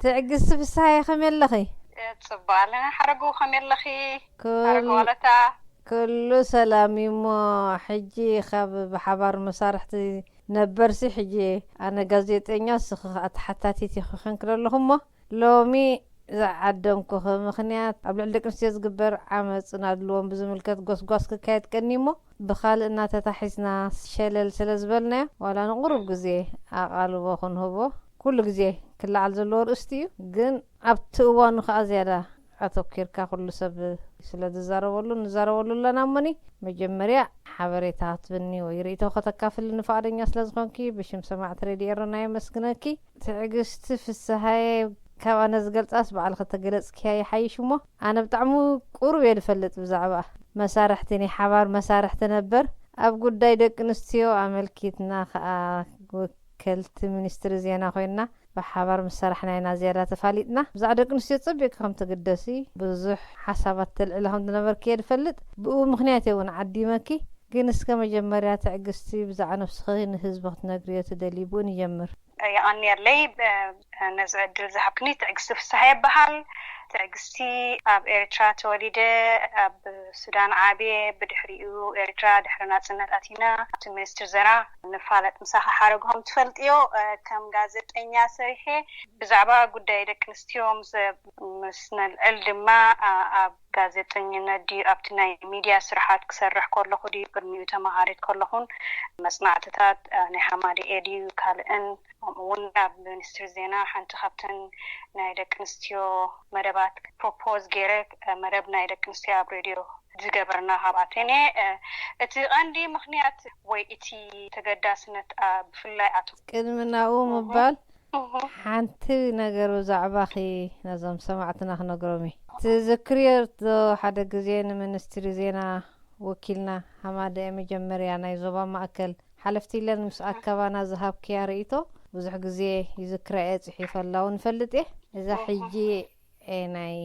ትዕግስቲ ፍስሃየ፣ ከመይ ኣለኺ? ጽቡቕ ኣለና። ሓረጉ ከመይ ኣለኺ? ሓረጉ ዋለታ? ኩሉ ሰላም እዩ። እሞ ሕጂ ካብ ብሓባር መሳርሕቲ ነበርሲ፣ ሕጂ ኣነ ጋዜጠኛ፣ ንስኺ ከዓ ተሓታቲት ኢኺ ኮንኪ ዘለኹ። እሞ ሎሚ ዝዓደምኩኺ ምኽንያት፣ ኣብ ልዕሊ ደቂ ኣንስትዮ ዝግበር ዓመፅን ኣድልዎን ብዝምልከት ጎስጓስ ክካየድ ቀኒ እሞ፣ ብኻልእ እናተታሒዝና ሸለል ስለ ዝበልናዮ፣ ዋላ ንቁሩብ ግዜ ኣቓልቦ ክንህቦ፣ ኩሉ ግዜ ክለዓል ዘለዎ ኣርእስቲ እዩ። ግን ኣብቲ እዋኑ ከዓ ዝያዳ ኣተኲርካ ኩሉ ሰብ ስለ ዝዛረበሉ፣ ንዛረበሉ ኣለና። እሞኒ፣ መጀመርያ ሓበሬታ ክትብኒ ወይ ርእይቶ ከተካፍልኒ ፍቓደኛ ስለ ዝኾንኪ፣ ብሽም ሰማዕቲ ሬድዮ ኤረና የመስግነኪ። ትዕግስቲ ፍስሃየ፣ ካብ ኣነ ዝገልጻስ ባዕልኺ ተገለጽክያ ይሓይሽ እሞ፣ ኣነ ብጣዕሚ ቁሩብ እየ ዝፈልጥ ብዛዕባ መሳርሕቲ ናይ ሓባር መሳርሕቲ ነበር። ኣብ ጉዳይ ደቂ ኣንስትዮ ኣመልኪትና ከኣ ወከልቲ ሚኒስትሪ ዜና ኮይና ብሓባር ምስ ሰራሕና ኢና ዝያዳ ተፋሊጥና። ብዛዕባ ደቂ ኣንስትዮ ጸቢቕኪ ከም ትግደሲ ብዙሕ ሓሳባት ተልዕሊ ከም ዝነበርኪ እየ ዝፈልጥ። ብኡ ምኽንያት እየ እውን ዓዲመኪ። ግን እስከ መጀመርያ ትዕግስቲ ብዛዕባ ነብስኺ ንህዝቢ ክትነግርዮ ትደልዪ? ብኡ ንጀምር። የቐንየለይ ነዚ ዕድል ዝሃብክኒ። ትዕግስቲ ፍስሃ ይበሃል። ትዕግስቲ ኣብ ኤርትራ ተወሊደ፣ ኣብ ሱዳን ዓብየ፣ ብድሕሪኡ ኤርትራ ድሕሪ ናጽነት ኣቲና ኣብቲ ሚኒስትሪ ዜና ንፋለጥ። ምሳኺ ሓረግሆም ትፈልጥዮ። ከም ጋዜጠኛ ሰሪሐ ብዛዕባ ጉዳይ ደቂ ኣንስትዮ ምስ ምስ ነልዕል ድማ ኣብ ጋዜጠኝነት ድዩ ኣብቲ ናይ ሚድያ ስርሓት ክሰርሕ ከለኹ ድዩ ቅድሚኡ ተመሃሪት ከለኹን መጽናዕትታት ናይ ሃማደኤ ድዩ ካልእን ከምኡ እውን ኣብ ሚኒስትሪ ዜና ሓንቲ ካብተን ናይ ደቂ ኣንስትዮ መደባት ፕሮፖዝ ገይረ መደብ ናይ ደቂ ኣንስትዮ ኣብ ሬድዮ ዝገበርና ካብኣተን እየ። እቲ ቀንዲ ምኽንያት ወይ እቲ ተገዳስነት ብፍላይ ኣቶ ቅድሚ ናብኡ ምባል ሓንቲ ነገር ብዛዕባኺ ነዞም ሰማዕትና ክነግሮም እየ። ትዝክርዮ ዶ ሓደ ግዜ ንሚኒስትሪ ዜና ወኪልና ሃማደኤ መጀመርያ ናይ ዞባ ማእከል ሓለፍቲ ኢለን ምስ ኣከባና ዝሃብክያ ርእይቶ ብዙሕ ግዜ ይዝክራ እየ፣ ጽሒፈላ እውን እፈልጥ እየ። እዛ ሕጂ ናይ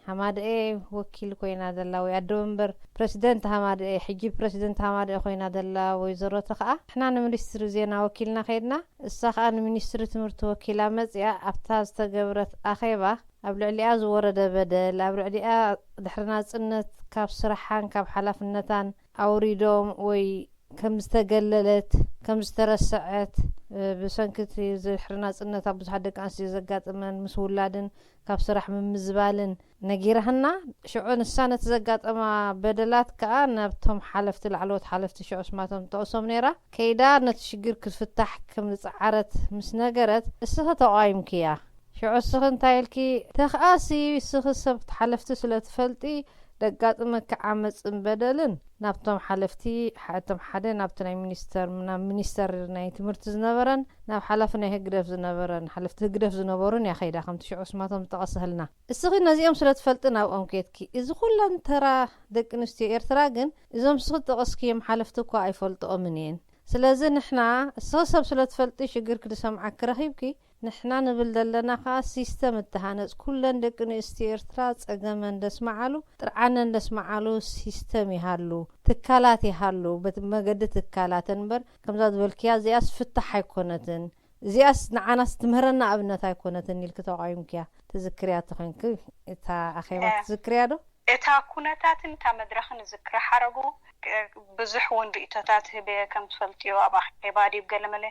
ሃማደኤ ወኪል ኮይና ዘላ ወይ ኣደ መንበር ፕረሲደንት ሃማደኤ፣ ሕጂ ፕረሲደንት ሃማደኤ ኮይና ዘላ ወይዘሮ ተኸኣ፣ ንሕና ንሚኒስትሪ ዜና ወኪልና ከይድና፣ እሳ ከኣ ንሚኒስትሪ ትምህርቲ ወኪላ መጺኣ ኣብታ ዝተገብረት ኣኼባ ኣብ ልዕሊኣ ዝወረደ በደል፣ ኣብ ልዕሊኣ ድሕሪ ናጽነት ካብ ስራሓን ካብ ሓላፍነታን ኣውሪዶም ወይ ከም ዝተገለለት ከም ዝተረሰዐት ብሰንኪ እቲ ድሕሪ ናጽነት ኣብ ብዙሓት ደቂ ኣንስትዮ ዘጋጥመን ምስ ውላድን ካብ ስራሕ ምምዝባልን ነጊራህና። ሽዑ ንሳ ነቲ ዘጋጠማ በደላት ከኣ ናብቶም ሓለፍቲ ላዕለዎት ሓለፍቲ ሽዑ ስማቶም ትጠቕሶም ነይራ ከይዳ ነቲ ሽግር ክፍታሕ ከም ዝጸዓረት ምስ ነገረት እስኺ ተቓዊምክያ። ሽዑ እስኺ እንታይ ኢልኪ? ተኽኣሲ እስኺ ሰብ ሓለፍቲ ስለ ትፈልጢ ደጋጥመኪ ዓመፅን በደልን ናብቶም ሓለፍቲ እቶም ሓደ ናብቲ ናይ ሚኒስተር ናብ ሚኒስተር ናይ ትምህርቲ ዝነበረን ናብ ሓላፊ ናይ ህግደፍ ዝነበረን ሓለፍቲ ህግደፍ ዝነበሩን እያ ከይዳ ከምቲ ሽዑ ስማቶም ዝጠቐሰህልና። እስኺ ነዚኦም ስለ ትፈልጢ ናብኦም ከድኪ እዚ ኩለን ተራ ደቂ ኣንስትዮ ኤርትራ ግን እዞም እስኺ ዝጠቐስክዮም ሓለፍቲ እኳ ኣይፈልጥኦምን እየን። ስለዚ ንሕና እስኺ ሰብ ስለ ትፈልጢ ሽግርኪ ዝሰምዓኪ ረኺብኪ ንሕና ንብል ዘለና ከኣ ሲስተም እተሃነጽ ኩለን ደቂ ኣንስትዮ ኤርትራ ጸገመን ደስምዓሉ ጥርዓነን ደስምዓሉ ሲስተም ይሃሉ ትካላት ይሃሉ በቲ መገዲ ትካላት እንበር ከምዛ ዝበልክያ እዚኣስ ፍታሕ ኣይኮነትን እዚኣስ ንዓናስ ትምህረና ኣብነት ኣይኮነትን ኢልኪ ተቃዊምክያ ትዝክርያ ተኮይንኪ እታ ኣኼባ ትዝክርያ ዶ? እታ ኩነታትን እታ መድረኽን እዝክራ ሓረጉ ብዙሕ እውን ርእይቶታት ህበ ከም ትፈልጥዮ ኣብ ኣኼባ ድዩ ገለመለ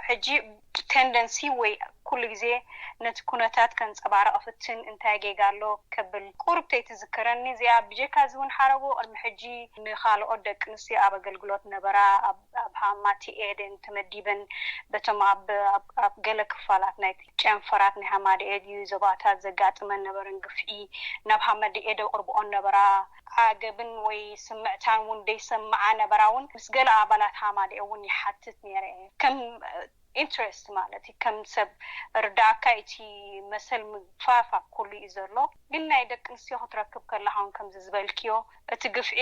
ሕጂ ቴንደንሲ ወይ ኩሉ ግዜ ነቲ ኩነታት ከንፀባረቕ ፍትን እንታይ ጌጋ ኣሎ ከብል ቁርብተይ ትዝክረኒ እዚኣ ብጀካ እዚ እውን ሓረጉ ቅድሚ ሕጂ ንካልኦት ደቂ ኣንስትዮ ኣብ ኣገልግሎት ነበራ ኣብ ሃማ ቲ ኤደን ተመዲበን በቶም ኣብ ገለ ክፋላት ናይቲ ጨንፈራት ናይ ሃማደኤ ድዩ ዞባታት ዘጋጥመን ነበረን ግፍዒ ናብ ሃመደኤ ደቕርብኦን ነበራ ዓገብን ወይ ስምዕታን እውን ደይሰምዓ ነበራ እውን ምስ ገለ ኣባላት ሃማደኤ እውን ይሓትት ነይረ እየ ከም ኢንትረስት ማለት እዩ ከም ሰብ ርዳእካ እቲ መሰል ምግፋፍ ኣብ ኩሉ እዩ ዘሎ ግን ናይ ደቂ ኣንስትዮ ክትረክብ ከለካ እውን ከምዚ ዝበልክዮ እቲ ግፍዒ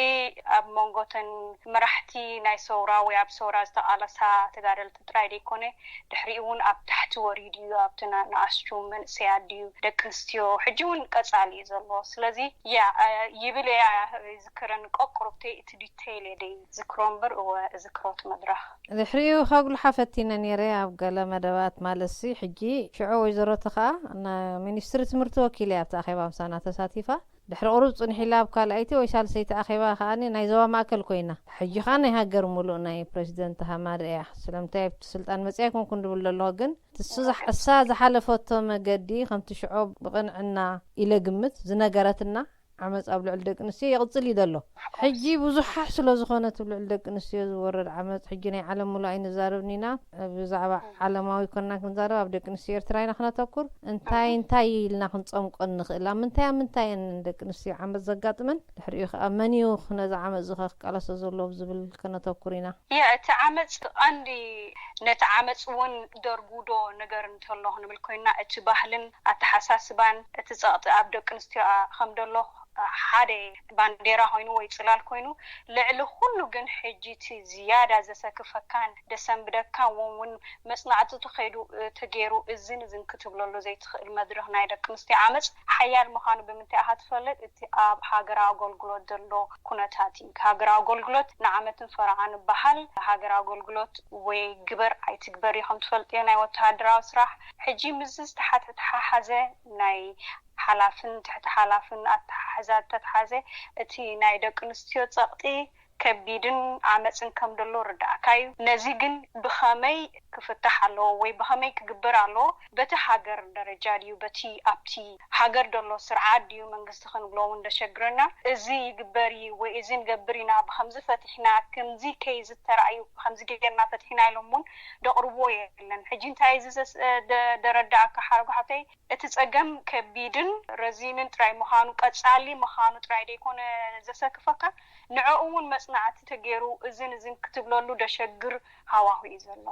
ኣብ መንጎተን መራሕቲ ናይ ሰውራ ወይ ኣብ ሰውራ ዝተቃለሳ ተጋደልቲ ጥራይ ደይኮነ ድሕሪኡ እውን ኣብ ታሕቲ ወሪዱ እዩ ኣብቲ ንኣሽቱ መንእሰያት ድዩ ደቂ ኣንስትዮ ሕጂ እውን ቀፃሊ እዩ ዘሎ ስለዚ ያ ይብል እያ ይዝክረኒ ቆቁሩብተይ እቲ ዲተይል እየ ደይ ዝክሮ እምበር እወ እዝክሮ እቲ መድረክ ድሕሪኡ ከጉልሓ ፈቲነ ነይረ ኣብ ገለ መደባት ማለት ሲ ሕጂ ሽዑ ወይዘሮ ተኸኣ ና ሚኒስትሪ ትምህርቲ ወኪል እያ ኣብቲ ኣኼባ ምሳና ተሳቲፋ። ድሕሪ ቁሩብ ጽንሕ ኢላ ኣብ ካልኣይቲ ወይ ሳልሰይቲ ኣኼባ ከኣ ናይ ዞባ ማእከል ኮይና። ሕጂ ከኣ ናይ ሃገር ሙሉእ ናይ ፕሬዚደንት ሃማደ እያ። ስለምንታይ ኣብቲ ስልጣን መጽያ ኣይኮንኩን ድብል ዘለኹ፣ ግን ትሱ ዝሕ- እሳ ዝሓለፈቶ መገዲ ከምቲ ሽዑ ብቕንዕና ኢለ ግምት ዝነገረትና ዓመጽ ኣብ ልዕሊ ደቂ ኣንስትዮ ይቕጽል እዩ ዘሎ። ሕጂ ብዙሓሕ ስለ ዝኾነ እቲ ልዕሊ ደቂ ኣንስትዮ ዝወርድ ዓመጽ ሕጂ ናይ ዓለም ሙሉእ ኣይንዛረብን ኢና። ብዛዕባ ዓለማዊ ኮንና ክንዛረብ ኣብ ደቂ ኣንስትዮ ኤርትራ ኢና ክነተኩር። እንታይ እንታይ ኢልና ክንጸምቆ ንኽእል? ኣብ ምንታይ ኣብ ምንታይ እየን ደቂ ኣንስትዮ ዓመጽ ዘጋጥመን? ድሕሪኡ ከኣ መን እዩ ነዚ ዓመጽ እዚ ከ ክቃለሶ ዘለዎ ዝብል ከነተኩር ኢና። ያ እቲ ዓመጽ ቀንዲ ነቲ ዓመጽ እውን ደርጉዶ ነገር እንተሎ ክንብል ኮይና እቲ ባህልን ኣተሓሳስባን እቲ ጸቕጢ ኣብ ደቂ ኣንስትዮ ከም ደሎ ሓደ ባንዴራ ኮይኑ ወይ ጽላል ኮይኑ ልዕሊ ኩሉ ግን ሕጂ እቲ ዝያዳ ዘሰክፈካን ደሰንብደካን እውን መጽናዕቲ ተኸይዱ ተገይሩ እዝን እዝን ክትብለሉ ዘይትኽእል መድረኽ ናይ ደቂ ኣንስትዮ ዓመጽ ሓያል ምዃኑ ብምንታይ ኢኻ ትፈልጥ? እቲ ኣብ ሃገራዊ ኣገልግሎት ዘሎ ኩነታት እዩ። ሃገራዊ ኣገልግሎት ንዓመትን ፈረቓን በሃል። ሃገራዊ ኣገልግሎት ወይ ግበር ኣይትግበር እዩ ከም ትፈልጥዮ ናይ ወተሃደራዊ ስራሕ። ሕጂ ምስዚ ዝተሓሓዘ ናይ ሓላፍን ትሕቲ ሓላፍን ኣተሓሕዛ እንተተሓዘ እቲ ናይ ደቂ ኣንስትዮ ጸቕጢ ከቢድን ዓመፅን ከም ደሎ ርዳእካ እዩ። ነዚ ግን ብኸመይ ክፍታሕ ኣለዎ ወይ ብኸመይ ክግበር ኣለዎ? በቲ ሃገር ደረጃ ድዩ በቲ ኣብቲ ሃገር ደሎ ስርዓት ድዩ መንግስቲ ክንብሎ እውን ደሸግረና። እዚ ይግበር እዩ ወይ እዚ ንገብር ኢና ብከምዚ ፈቲሕና ከምዚ ከይዚ ተራእዩ ብከምዚ ጌርና ፈቲሕና ኢሎም እውን ደቕርብዎ የለን። ሕጂ እንታይ እዚ ዘስ- ደ- ደረዳእካ ሓረጉ ሓብተይ እቲ ጸገም ከቢድን ረዚንን ጥራይ ምዃኑ ቀጻሊ ምዃኑ ጥራይ ደይኮነ ዘሰክፈካ ንዕኡ እውን መጽናዕቲ ተገይሩ እዝን እዝን ክትብለሉ ደሸግር ሃዋሁ እዩ ዘሎ።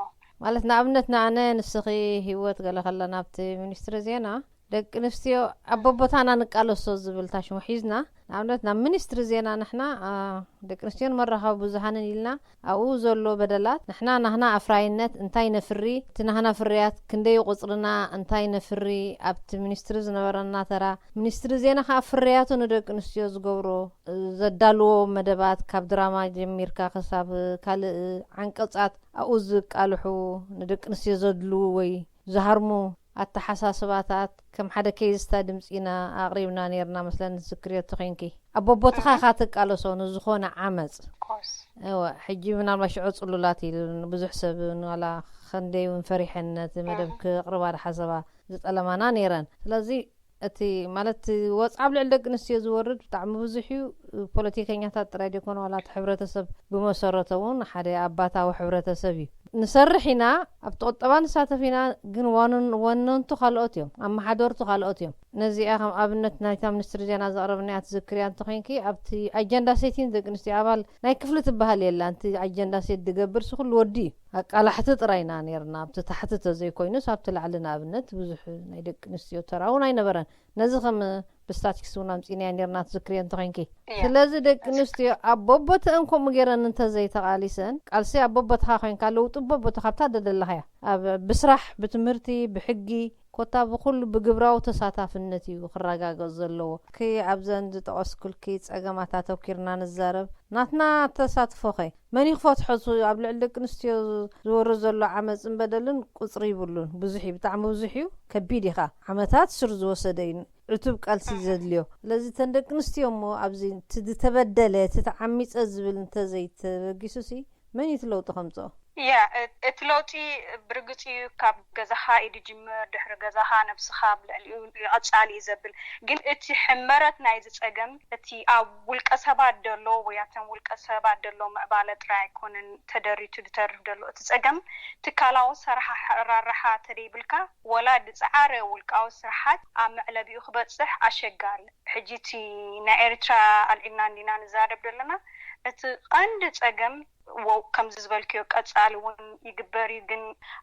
ማለት ንኣብነት ንኣነ ንስኺ ህይወት ገለ ከለና ኣብቲ ሚኒስትሪ ዜና ደቂ ኣንስትዮ ኣብ በቦታና ንቃለሶ ዝብል ታሽሙ ሒዝና ንኣብነት ናብ ሚኒስትሪ ዜና ንሕና ደቂ ኣንስትዮን መራኸቢ ብዙሃንን ኢልና ኣብኡ ዘሎ በደላት ንሕና ናህና ኣፍራይነት እንታይ ነፍሪ እቲ ናህና ፍርያት ክንደይ ቁፅርና እንታይ ነፍሪ ኣብቲ ሚኒስትሪ ዝነበረና ተራ ሚኒስትሪ ዜና ከዓ ፍርያቱ ንደቂ ኣንስትዮ ዝገብሮ ዘዳልዎ መደባት ካብ ድራማ ጀሚርካ ክሳብ ካልእ ዓንቀፃት ኣብኡ ዝቃልሑ ንደቂ ኣንስትዮ ዘድልዉ ወይ ዝሃርሙ ኣተሓሳስባታት ከም ሓደ ኬዝስታ ድምፂ ኢና ኣቕሪብና ነይርና መስለኒ ትዝክርዮ ተኾይንኪ ኣብ በቦትኻ ኢኻ ትቃለሶ ንዝኾነ ዓመፅ እወ ሕጂ ምናልባት ሽዑ ፅሉላት ኢሉ ብዙሕ ሰብ ዋላ ክንደይ እውን ፈሪሐን ነቲ መደብ ክቕርባ ዝሓሰባ ዝጠለማና ነይረን ስለዚ እቲ ማለት ወፅዓ ኣብ ልዕሊ ደቂ ኣንስትዮ ዝወርድ ብጣዕሚ ብዙሕ እዩ ፖለቲከኛታት ጥራይ ዘይኮነ ዋላ እቲ ሕብረተሰብ ብመሰረቱ እውን ሓደ ኣባታዊ ሕብረተሰብ እዩ ንሰርሕ ኢና ኣብቲ ቁጠባ ንሳተፍ ኢና ግን ዋነንቱ ካልኦት እዮም ኣመሓደርቱ ካልኦት እዮም ነዚኣ ከም ኣብነት ናይታ ሚኒስትሪ ዜና ዘቕረብናያ ትዝክርያ እንተኮይንኪ ኣብቲ ኣጀንዳ ሴቲን ደቂ ኣንስትዮ ኣባል ናይ ክፍሊ ትበሃል የላ እቲ ኣጀንዳ ሴት ዝገብር ስኩሉ ወዲ እዩ ኣቃላሕቲ ጥራይ ኢና ነርና ኣብቲ ታሕቲ ተዘይኮይኑስ ኣብቲ ላዕሊ ንኣብነት ብዙሕ ናይ ደቂ ኣንስትዮ ተራ እውን ኣይነበረን ነዚ ከም ብስታቲክስ እውን ኣምፂናዮ ነርና ትዝክርዮ እንተኮይንኪ ስለዚ ደቂ ኣንስትዮ ኣብ በቦተአን ከምኡ ገይረን እንተዘይተቓሊሰን ቃልሲ ኣብ በቦትኻ ኮይንካ ለውጢ በቦትኻ ኣብታ ደደለኻያ ኣብ ብስራሕ ብትምህርቲ ብሕጊ ኮታ ብኩሉ ብግብራዊ ተሳታፍነት እዩ ክረጋገጽ ዘለዎ። ክይ ኣብዘን ዝጠቐስኩልኪ ጸገማት ኣተኪርና ንዛረብ። ናትና ተሳትፎኸ መን እዩ ክፈትሖ? እቲ ኣብ ልዕሊ ደቂ ኣንስትዮ ዝወርድ ዘሎ ዓመጽን በደልን ቁጽሪ ይብሉን። ብዙሕ እዩ፣ ብጣዕሚ ብዙሕ እዩ። ከቢድ እዩ ኸኣ። ዓመታት ሱር ዝወሰደ እዩ። ዕቱብ ቃልሲ እዩ ዘድልዮ። ስለዚ እተን ደቂ ኣንስትዮ እሞ ኣብዚ እቲ ዝተበደለ፣ እቲ ተዓሚጸ ዝብል እንተዘይተበጊሱሲ መን እዩ እቲ ለውጢ ከምጽኦ? ያ፣ እ- እቲ ለውጢ ብርግጽ እዩ ካብ ገዛኻ እዩ ዝጅምር፣ ድሕሪ ገዛኻ ነብስኻ ኣብ ልዕሊኡ ይቐጻል እዩ ዘብል። ግን እቲ ሕመረት ናይዚ ጸገም እቲ ኣብ ውልቀ ሰባት ደሎ ወይ ኣብተን ውልቀ ሰባት ደሎ ምዕባለ ጥራይ ኣይኮነን ተደሪቱ ዝተርፍ ደሎ። እቲ ጸገም ትካላዊ ኣሰራርሓ ተደይብልካ ወላ ዝጸዓረ ውልቃዊ ስርሓት ኣብ መዕለቢኡ ክበጽሕ ኣሸጋሪ። ሕጂ እቲ ናይ ኤርትራ ኣልዒልና እንዲና ንዛረብ ዘለና። እቲ ቀንዲ ጸገም ወው ከምዚ ዝበልክዮ ቀጻሊ እውን ይግበር እዩ ግን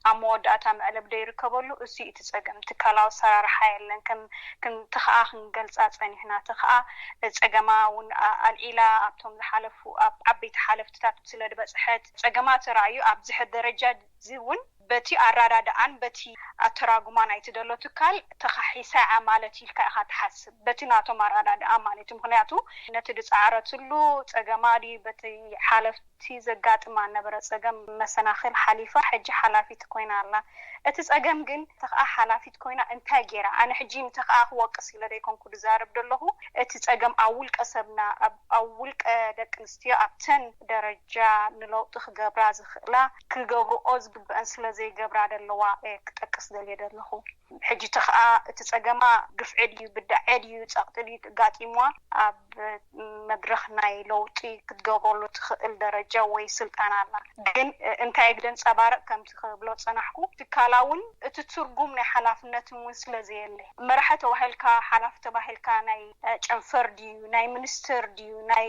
ኣብ መወዳእታ መዕለብ ደይርከበሉ እሱ እቲ ጸገም ትካላዊ ኣሰራርሓ የለን ከም ክንቲ ከዓ ክንገልጻ ጸኒሕና እቲ ከዓ ጸገማ እውን ኣልዒላ ኣብቶም ዝሓለፉ ኣብ ዓበይቲ ሓለፍትታት ስለ ዝበጽሐት ጸገማ ተራእዩ ኣብዚ ሕድ ደረጃ እዚ እውን በቲ ኣራዳድኣን በቲ ኣተራጉማ ናይቲ ደሎ ትካል ተኻሒሳ እያ ማለት ኢልካ ኢኻ ትሓስብ፣ በቲ ናቶም ኣራዳድኣ ማለት እዩ። ምኽንያቱ ነቲ ዝጻዕረትሉ ጸገማ ድዩ፣ በቲ ሓለፍቲ ዘጋጥማ ነበረ ጸገም መሰናኽል ሓሊፋ ሕጂ ሓላፊት ኮይና ኣላ። እቲ ጸገም ግን ተኽኣ ሓላፊት ኮይና እንታይ ገይራ? ኣነ ሕጂ ንተኽኣ ክወቅስ ኢለ ዘይኮንኩ ዝዛረብ ዘለኹ። እቲ ጸገም ኣብ ውልቀ ሰብና፣ ኣብ ውልቀ ደቂ ኣንስትዮ ኣብተን ደረጃ ንለውጢ ክገብራ ዝኽእላ ክገብርኦ ዝግብአን ስለ ዘይገብራ ዘለዋ ክጠቅስ ደልየ ዘለኹ። ሕጂ ተኽኣ እቲ ጸገማ ግፍዒ ድዩ፣ ብዳዐ ድዩ፣ ጸቕጢ ድዩ ኣጋጢምዋ ኣብ መድረኽ ናይ ለውጢ ክትገብረሉ ትኽእል ደረጃ ወይ ስልጣን ኣላ። ግን እንታይ ግደ ኣንጸባርቕ ከምቲ ክብሎ ጸናሕኩ፣ ትካላ እውን እቲ ትርጉም ናይ ሓላፍነትን እውን ስለ ዘየለ፣ መራሒ ተባሂልካ፣ ሓላፊ ተባሂልካ ናይ ጨንፈር ድዩ፣ ናይ ሚኒስትር ድዩ፣ ናይ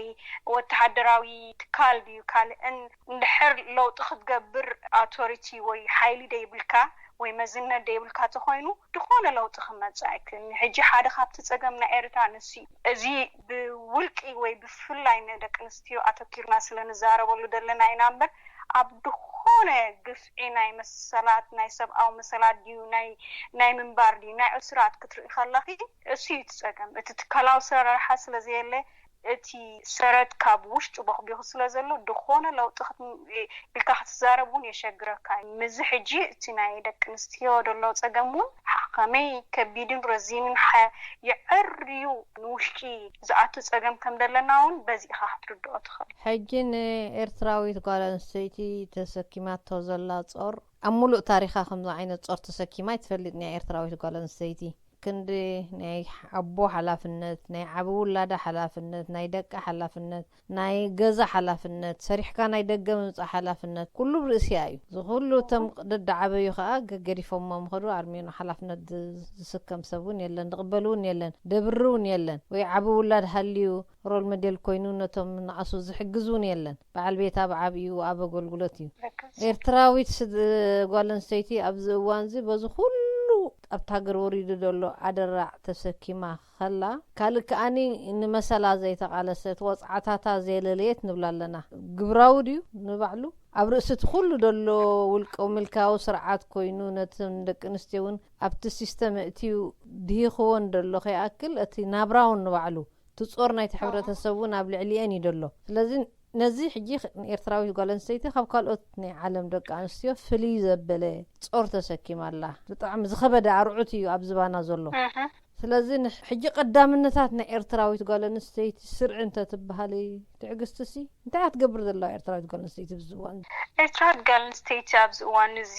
ወተሃደራዊ ትካል ድዩ፣ ካልእን እንድሕር ለውጢ ክትገብር ኣውቶሪቲ ወይ ሓይሊ ደይብልካ ወይ መዝነት ደይብልካ ተኾይኑ ድኾነ ለውጢ ክመጽእ ኣይክእልን። ሕጂ ሓደ ካብቲ ጸገም ናይ ኤርትራ ንሱ እዩ። እዚ ብውልቂ ወይ ብፍላይ ንደቂ ኣንስትዮ ኣተኪርና ስለ ንዛረበሉ ዘለና ኢና እምበር ኣብ ድኾነ ግፍዒ ናይ መሰላት ናይ ሰብኣዊ መሰላት ድዩ ናይ ናይ ምንባር ድዩ ናይ ዕሱራት ክትርኢ ከለኺ እሱ እዩ እቲ ጸገም። እቲ ትካላዊ ኣሰራርሓ ስለ ዘየለ እቲ ሰረት ካብ ውሽጡ ቦኽቢኹ ስለ ዘሎ ድኾነ ለውጢ ኢልካ ክትዛረብ እውን የሸግረካ እዩ። ምዚ ሕጂ እቲ ናይ ደቂ ኣንስትዮ ዘሎ ጸገም እውን ከመይ ከቢድን ረዚንን የዐርዩ ንውሽጢ ዝኣቱ ጸገም ከም ዘለና እውን በዚ ኢኻ ክትርድኦ ትኽእል። ሕጂ ንኤርትራዊት ጓል ኣንስተይቲ ተሰኪማቶ ዘላ ጾር ኣብ ሙሉእ ታሪኻ ከምዚ ዓይነት ጾር ተሰኪማ ኣይትፈልጥን እያ ኤርትራዊት ጓል ኣንስተይቲ። ክንዲ ናይ ኣቦ ሓላፍነት፣ ናይ ዓቢ ውላዳ ሓላፍነት፣ ናይ ደቃ ሓላፍነት፣ ናይ ገዛ ሓላፍነት፣ ሰሪሕካ ናይ ደገ ምምጻእ ሓላፍነት ኩሉ ኣብ ርእሲኣ እዩ። እዚ ኩሉ እቶም ደደዓበዩ ከኣ ገገዲፎሞ ምኸዱ ኣርሜኖ ሓላፍነት ዝስከም ሰብ እውን የለን፣ ዝቕበል እውን የለን፣ ደብሪ እውን የለን። ወይ ዓቢ ውላድ ሃልዩ ሮል መዴል ኮይኑ ነቶም ንኣሱ ዝሕግዝ እውን የለን። በዓል ቤታ ብዓቢኡ ኣብ ኣገልግሎት እዩ። ኤርትራዊት ጓል ኣንስተይቲ ኣብዚ እዋን እዚ በዚ ኩሉ ኣብቲ ሃገር ወሪዱ ዘሎ ኣደራዕ ተሰኪማ ከላ ካልእ ከኣኒ ንመሰላ ዘይተቓለሰት ወጽዓታታ ዘየለለየት ንብላ ኣለና። ግብራዊ ድዩ ንባዕሉ ኣብ ርእሲ እቲ ኩሉ ዘሎ ውልቀ ምልካዊ ስርዓት ኮይኑ ነተን ደቂ ኣንስትዮ እውን ኣብቲ ሲስተም ኣእትዩ ድሂኽወን ዘሎ ከይኣክል እቲ ናብራ እውን ንባዕሉ እቲ ጾር ናይቲ ሕብረተሰብ እውን ኣብ ልዕሊኤን እዩ ዘሎ። ስለዚ ነዚ ሕጂ ንኤርትራዊት ጓል ኣንስተይቲ ካብ ካልኦት ናይ ዓለም ደቂ ኣንስትዮ ፍልይ ዘበለ ጾር ተሰኪማ ኣላ። ብጣዕሚ ዝኸበደ ኣርዑት እዩ ኣብ ዝባና ዘሎ። ስለዚ ሕጂ ቀዳምነታት ናይ ኤርትራዊት ጓል ኣንስተይቲ ስርዒ እንተትበሃሊ ትዕግስቲ ሲ እንታይ እያ ትገብር ዘለዋ ኤርትራዊት ጓል ኣንስተይቲ ኣብዚ እዋን? ኤርትራዊት ጓል ኣንስተይቲ ኣብዚ እዋን እዚ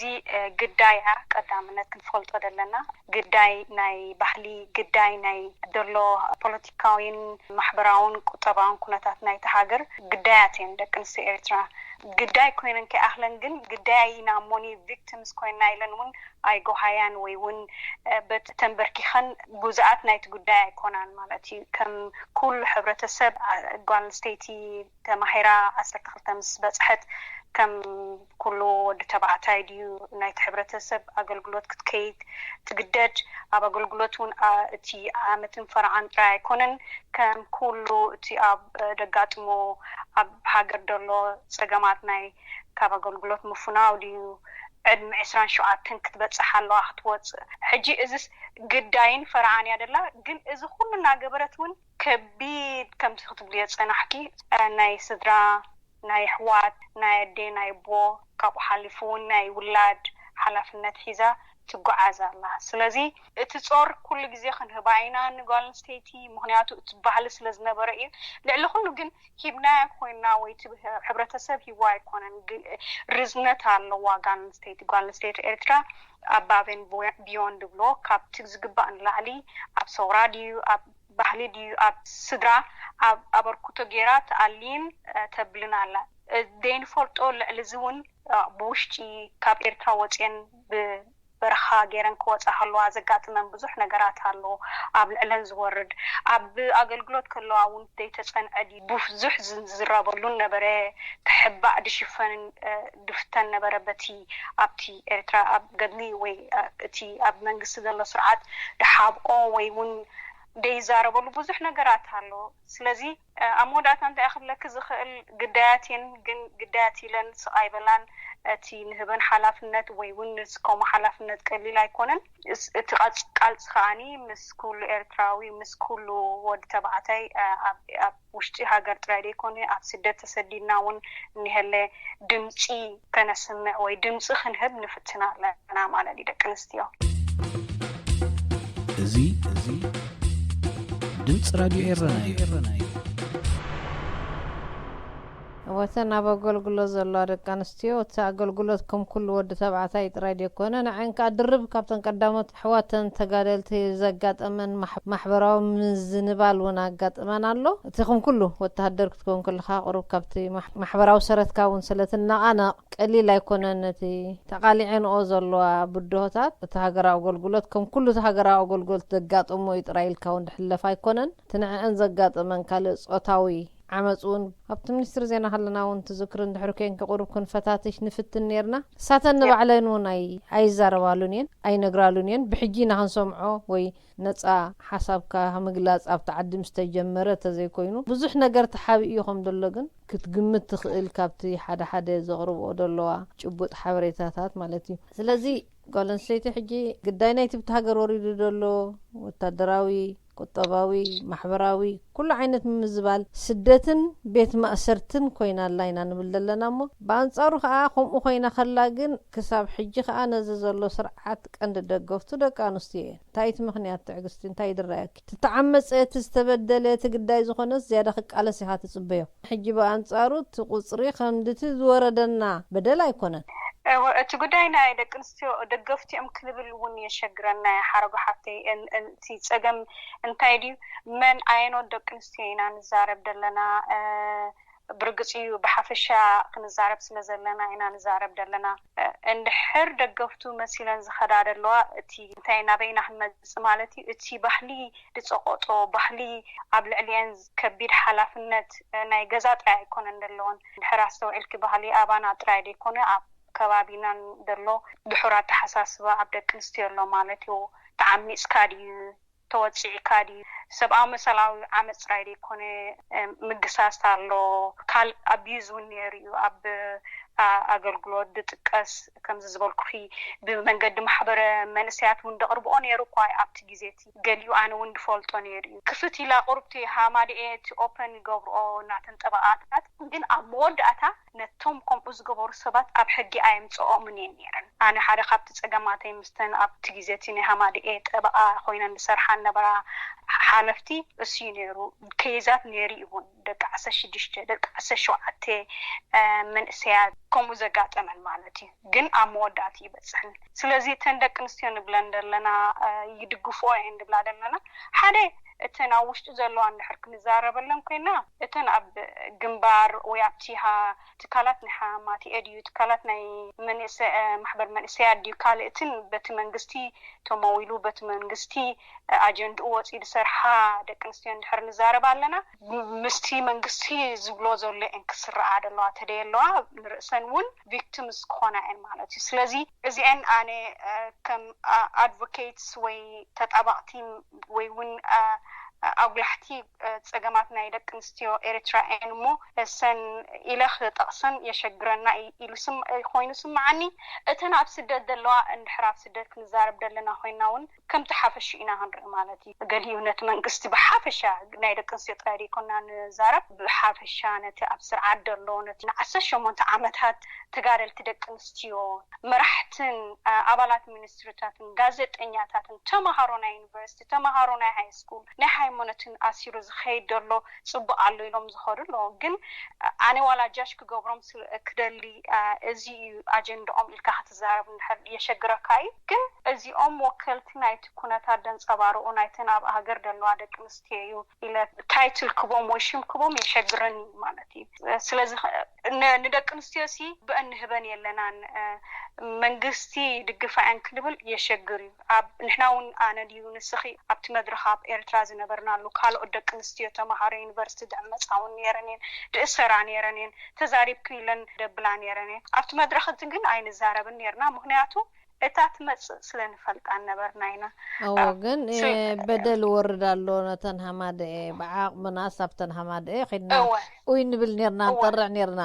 ግዳያ ቀዳምነት ክንፈልጦ ዘለና ግዳይ ናይ ባህሊ ግዳይ ናይ ዘሎ ፖለቲካዊን ማሕበራውን ቁጠባውን ኩነታት ናይቲ ሃገር ግዳያት እየን ደቂ ኣንስትዮ ኤርትራ። ግዳይ ኮይነን ከይኣኽለን ግን ግዳይ ኢና እሞኒ ቪክቲምስ ኮይና ኢለን እውን ኣይጎሃያን ወይ እውን በቲ ተንበርኪኸን ግዙኣት ናይቲ ጉዳይ ኣይኮናን ማለት እዩ። ከም ኩሉ ሕብረተሰብ ጓል ኣንስተይቲ ተማሂራ ዓሰርተ ክልተ ምስ በፅሐት ከም ኩሉ ወዲ ተባዕታይ ድዩ ናይቲ ሕብረተሰብ ኣገልግሎት ክትከይድ ትግደድ። ኣብ ኣገልግሎት እውን እቲ ዓመትን ፈርዓን ጥራይ ኣይኮነን። ከም ኩሉ እቲ ኣብ ደጋጥሞ ኣብ ሃገር ዘሎ ፀገማት ናይ ካብ ኣገልግሎት ምፍናው ድዩ ዕድሚ ዕስራን ሸውዓተን ክትበፅሕ ኣለዋ ክትወፅእ። ሕጂ እዚስ ግዳይን ፈርዓን እያ ደላ። ግን እዚ ኩሉ እናገበረት እውን ከቢድ ከምቲ ክትብልዮ ዝፀናሕኪ ናይ ስድራ ናይ ኣሕዋት ናይ ኣዴ ናይ ኣቦ ካብኡ ሓሊፉ እውን ናይ ውላድ ሓላፍነት ሒዛ ትጓዓዝ ኣላ። ስለዚ እቲ ጾር ኩሉ ግዜ ክንህባ ኢና ንጓል ኣንስተይቲ፣ ምኽንያቱ እቲ ባህሊ ስለ ዝነበረ እዩ። ልዕሊ ኩሉ ግን ሂብናያ ኮይና ወይ እቲ ሕብረተሰብ ሂብዋ ኣይኮነን፣ ርዝነት ኣለዋ ጓል ኣንስተይቲ። ጓል ኣንስተይቲ ኤርትራ ኣባቨን ቢዮንድ ዝብሎ ካብቲ ዝግባእ ንላዕሊ ኣብ ሰውራ ድዩ ኣብ ባህሊ ድዩ ኣብ ስድራ ኣብ ኣበርክቶ ገይራ ትኣልይን ተብልን ኣላ። ዘይንፈልጦ ልዕሊ እዚ እውን ብውሽጢ ካብ ኤርትራ ወፅየን ብበረኻ ገይረን ክወፃ ከለዋ ዘጋጥመን ብዙሕ ነገራት ኣሎ። ኣብ ልዕለን ዝወርድ ኣብ ኣገልግሎት ከለዋ እውን ዘይተፀንዐ ድዩ ብዙሕ ዝዝረበሉን ነበረ። ክሕባእ ድሽፈንን ድፍተን ነበረ በቲ ኣብቲ ኤርትራ ኣብ ገድሊ ወይ እቲ ኣብ መንግስቲ ዘሎ ስርዓት ድሓብኦ ወይ እውን ደይዛረበሉ ብዙሕ ነገራት ኣሎ። ስለዚ ኣብ መወዳእታ እንታይ ክብለኪ ዝኽእል፣ ግዳያት እየን ግን ግዳያት ኢለን ስቕ ኣይበላን። እቲ ንህበን ሓላፍነት ወይ እውን ንስከሞ ሓላፍነት ቀሊል ኣይኮነን። እቲ ቃልሲ ከዓኒ ምስ ኩሉ ኤርትራዊ፣ ምስ ኩሉ ወዲ ተባዕታይ ኣብ ውሽጢ ሃገር ጥራይ ዘይኮነ ኣብ ስደት ተሰዲድና እውን እኒሀለ ድምፂ ከነስምዕ ወይ ድምፂ ክንህብ ንፍትን ኣለና ማለት እዩ ደቂ ኣንስትዮ። እዚ እዚ ድምፂ ራድዮ ኤረና እዩ። ወተን ኣብ ኣገልግሎት ዘለዋ ደቂ ኣንስትዮ እቲ ኣገልግሎት ከም ኩሉ ወዲ ተባዕታይ ጥራይ ደይኮነ ንዐን ከዓ ድርብ ካብተን ቀዳሞት ኣሕዋተን ተጋደልቲ ዘጋጠመን ማሕበራዊ ምዝንባል እውን ኣጋጥመን ኣሎ። እቲ ከም ኩሉ ወተሃደር ክትከውን ከለካ ቁሩብ ካብቲ ማሕበራዊ ሰረትካ እውን ስለትነቓነቕ ቀሊል ኣይኮነን። ነቲ ተቓሊዐንኦ ዘለዋ ብድሆታት እቲ ሃገራዊ ኣገልግሎት ከም ኩሉ እቲ ሃገራዊ ኣገልግሎት ዘጋጥሞ እዩ ጥራይ ኢልካ እውን ድሕለፍ ኣይኮነን። እቲ ንዐን ዘጋጠመን ካልእ ፆታዊ ዓመፅ እውን ኣብቲ ሚኒስትሪ ዜና ከለና እውን ትዝክር እንድሕር ኮይንኪ ቁሩብ ክንፈታትሽ ንፍትን ነርና። እሳተን ንባዕለን እውን ኣይዛረባሉን እየን ኣይነግራሉን እየን። ብሕጂ ኢና ክንሰምዖ ወይ ነፃ ሓሳብካ ምግላፅ ኣብቲ ዓዲ ምስ ተጀመረ ተዘይኮይኑ ብዙሕ ነገር ተሓቢኡ እዩ ከም ዘሎ ግን ክትግምት ትኽእል ካብቲ ሓደ ሓደ ዘቕርብኦ ዘለዋ ጭቡጥ ሓበሬታታት ማለት እዩ። ስለዚ ጓል ኣንስተይቲ ሕጂ ግዳይ ናይቲ ብቲ ሃገር ወሪዱ ዘሎ ወታደራዊ ቁጠባዊ ማሕበራዊ ኩሉ ዓይነት ምምዝባል ስደትን ቤት ማእሰርትን ኮይና ኣላ ኢና ንብል ዘለና እሞ ብኣንፃሩ ከዓ ከምኡ ኮይና ከላ ግን ክሳብ ሕጂ ከዓ ነዚ ዘሎ ስርዓት ቀንዲ ደገፍቱ ደቂ ኣንስትዮ እየን። እንታይ እቲ ምክንያት ትዕግስቲ እንታይ ድረኣየኪ? ትተዓመፀ እቲ ዝተበደለ እቲ ግዳይ ዝኾነስ ዝያዳ ክቃለስ ኢኻ ትፅበዮ። ሕጂ ብኣንፃሩ እቲ ቁፅሪ ከምድቲ ዝወረደና በደል ኣይኮነን። እቲ ጉዳይ ናይ ደቂ ኣንስትዮ ደገፍቲ እዮም ክንብል እውን የሸግረና ሓረጎ ሓፍተይ። እቲ ፀገም እንታይ ድዩ? መን ኣየኖት ደቂ ኣንስትዮ ኢና ንዛረብ ዘለና? ብርግፂ እዩ ብሓፈሻ ክንዛረብ ስለ ዘለና ኢና ንዛረብ ዘለና። እንድሕር ደገፍቱ መሲለን ዝኸዳ ደለዋ እቲ እንታይ ናበይና ክንመፅእ ማለት እዩ እቲ ባህሊ ዝፀቆጦ ባህሊ ኣብ ልዕሊአን ከቢድ ሓላፍነት ናይ ገዛ ጥራይ ኣይኮነን ደለወን። ድሕር ኣስተውዒልኪ ባህሊ ኣባና ጥራይ ዘይኮነ ኣብ ከባቢናን ደሎ ድሑር ኣተሓሳስባ ኣብ ደቂ ኣንስትዮ ኣሎ ማለት እዩ። ተዓሚፅካ ድዩ ተወፂዕካ ድዩ? ሰብኣዊ መሰላዊ ዓመፅ ጥራይ ዘይኮነ ምግሳስ ኣሎ። ካልእ ኣቢዩዝ እውን ነይሩ እዩ ኣብ ኣገልግሎት ዝጥቀስ ከምዚ ዝበልኩኺ ብመንገዲ ማሕበረ መንእሰያት እውን ደቕርብኦ ነይሩ እኳ ኣብቲ ግዜ እቲ ገሊኡ ኣነ እውን ዝፈልጦ ነይሩ እዩ። ክፍት ኢላ ቁሩብቲ ሃማደኤ እቲ ኦፐን ይገብርኦ እናተን ጠበቓታት ግን ኣብ መወዳእታ ነቶም ከምኡ ዝገበሩ ሰባት ኣብ ሕጊ ኣየምፅኦምን እየን ነይረን። ኣነ ሓደ ካብቲ ፀገማተይ ምስተን ኣብቲ ግዜ እቲ ናይ ሃማደኤ ጠበቓ ኮይነን ዝሰርሓ ነበራ ሓለፍቲ እሱ እዩ ነይሩ። ከይዛት ነይሩ እውን ደቂ ዓሰርተ ሽዱሽተ ደቂ ዓሰርተ ሸውዓተ መንእሰያት ከምኡ ዘጋጠመን ማለት እዩ። ግን ኣብ መወዳእቲ ይበፅሕን። ስለዚ እተን ደቂ ኣንስትዮ ንብለን ዘለና ይድግፍኦ እየን ንብላ ዘለና ሓደ እተን ኣብ ውሽጢ ዘለዋ እንድሕር ክንዛረበለን ኮይና እተን ኣብ ግንባር ወይ ኣብቲ ትካላት ናይ ሓማት ኤድዩ ትካላት ናይ ማሕበር መንእሰያት ድዩ ካልእትን በቲ መንግስቲ ተመዊሉ በቲ መንግስቲ ኣጀንድኡ ወፂኡ ዝሰርሓ ደቂ ኣንስትዮ እንድሕር ንዛረብ ኣለና ምስቲ መንግስቲ ዝብሎ ዘሎ እየን ክስርዓ ደለዋ ተደየ ኣለዋ ንርእሰን እውን ቪክቲምስ ክኾና እየን ማለት እዩ። ስለዚ እዚአን ኣነ ከም ኣድቮኬትስ ወይ ተጣባቕቲ ወይ እውን ኣጉላሕቲ ፀገማት ናይ ደቂ ኣንስትዮ ኤርትራ እየን እሞ እሰን ኢለ ክጠቕሰን የሸግረና ኢሉ ኮይኑ ስምዓኒ። እተን ኣብ ስደት ዘለዋ እንድሕር ኣብ ስደት ክንዛረብ ዘለና ኮይና እውን ከምቲ ሓፈሹ ኢና ክንርኢ ማለት እዩ። ገሊኡ ነቲ መንግስቲ ብሓፈሻ ናይ ደቂ ኣንስትዮ ጥራይ ዘይኮና ንዛረብ ብሓፈሻ ነቲ ኣብ ስርዓት ዘሎ ነቲ ንዓሰርተ ሸሞንተ ዓመታት ተጋደልቲ ደቂ ኣንስትዮ መራሕትን ኣባላት ሚኒስትሪታትን ጋዜጠኛታትን ተምሃሮ ናይ ዩኒቨርሲቲ ተምሃሮ ናይ ሃይ ስኩል ናይ ሃይማኖትን ኣሲሩ ዝኸይድ ዘሎ ፅቡቅ ኣሎ ኢሎም ዝኸዱ ኣለዉ። ግን ኣነ ዋላ ጃጅ ክገብሮም ክደሊ እዚ እዩ ኣጀንድኦም ኢልካ ክትዛረብ እንድሕር የሸግረካ እዩ። ግን እዚኦም ወከልቲ ናይቲ ኩነታት ደንፀባርቁ ናይተን ኣብ ሃገር ዘለዋ ደቂ ኣንስትዮ እዩ ኢለ ታይትል ክቦም ወይ ሽም ክቦም የሸግረኒ ማለት እዩ። ስለዚ ንደቂ ኣንስትዮ ሲ ብአን ንህበን የለናን መንግስቲ ድግፋ እየን ክንብል የሸግር እዩ። ኣብ ንሕና እውን ኣነ ድዩ ንስኺ ኣብቲ መድረኽ ኣብ ኤርትራ ዝነበርናሉ ካልኦት ደቂ ኣንስትዮ ተምሃሮ ዩኒቨርሲቲ ድዕመፃ እውን ነይረን እየን ድእሰራ ነይረን እየን ተዛሪብክን ኢለን ደብላ ነይረን እየን። ኣብቲ መድረኽ እቲ ግን ኣይንዛረብን ነይርና ምክንያቱ እታ ትመጽእ ስለ ንፈልጣ ነበርና ኢና። እዎ፣ ግን በደል ወርድ ኣሎ ነተን ሃማደኤ። ብዓቕምናስ ኣብተን ሃማደኤ ኺድና ኡይ ንብል ኔርና፣ ንጠርዕ ኔርና።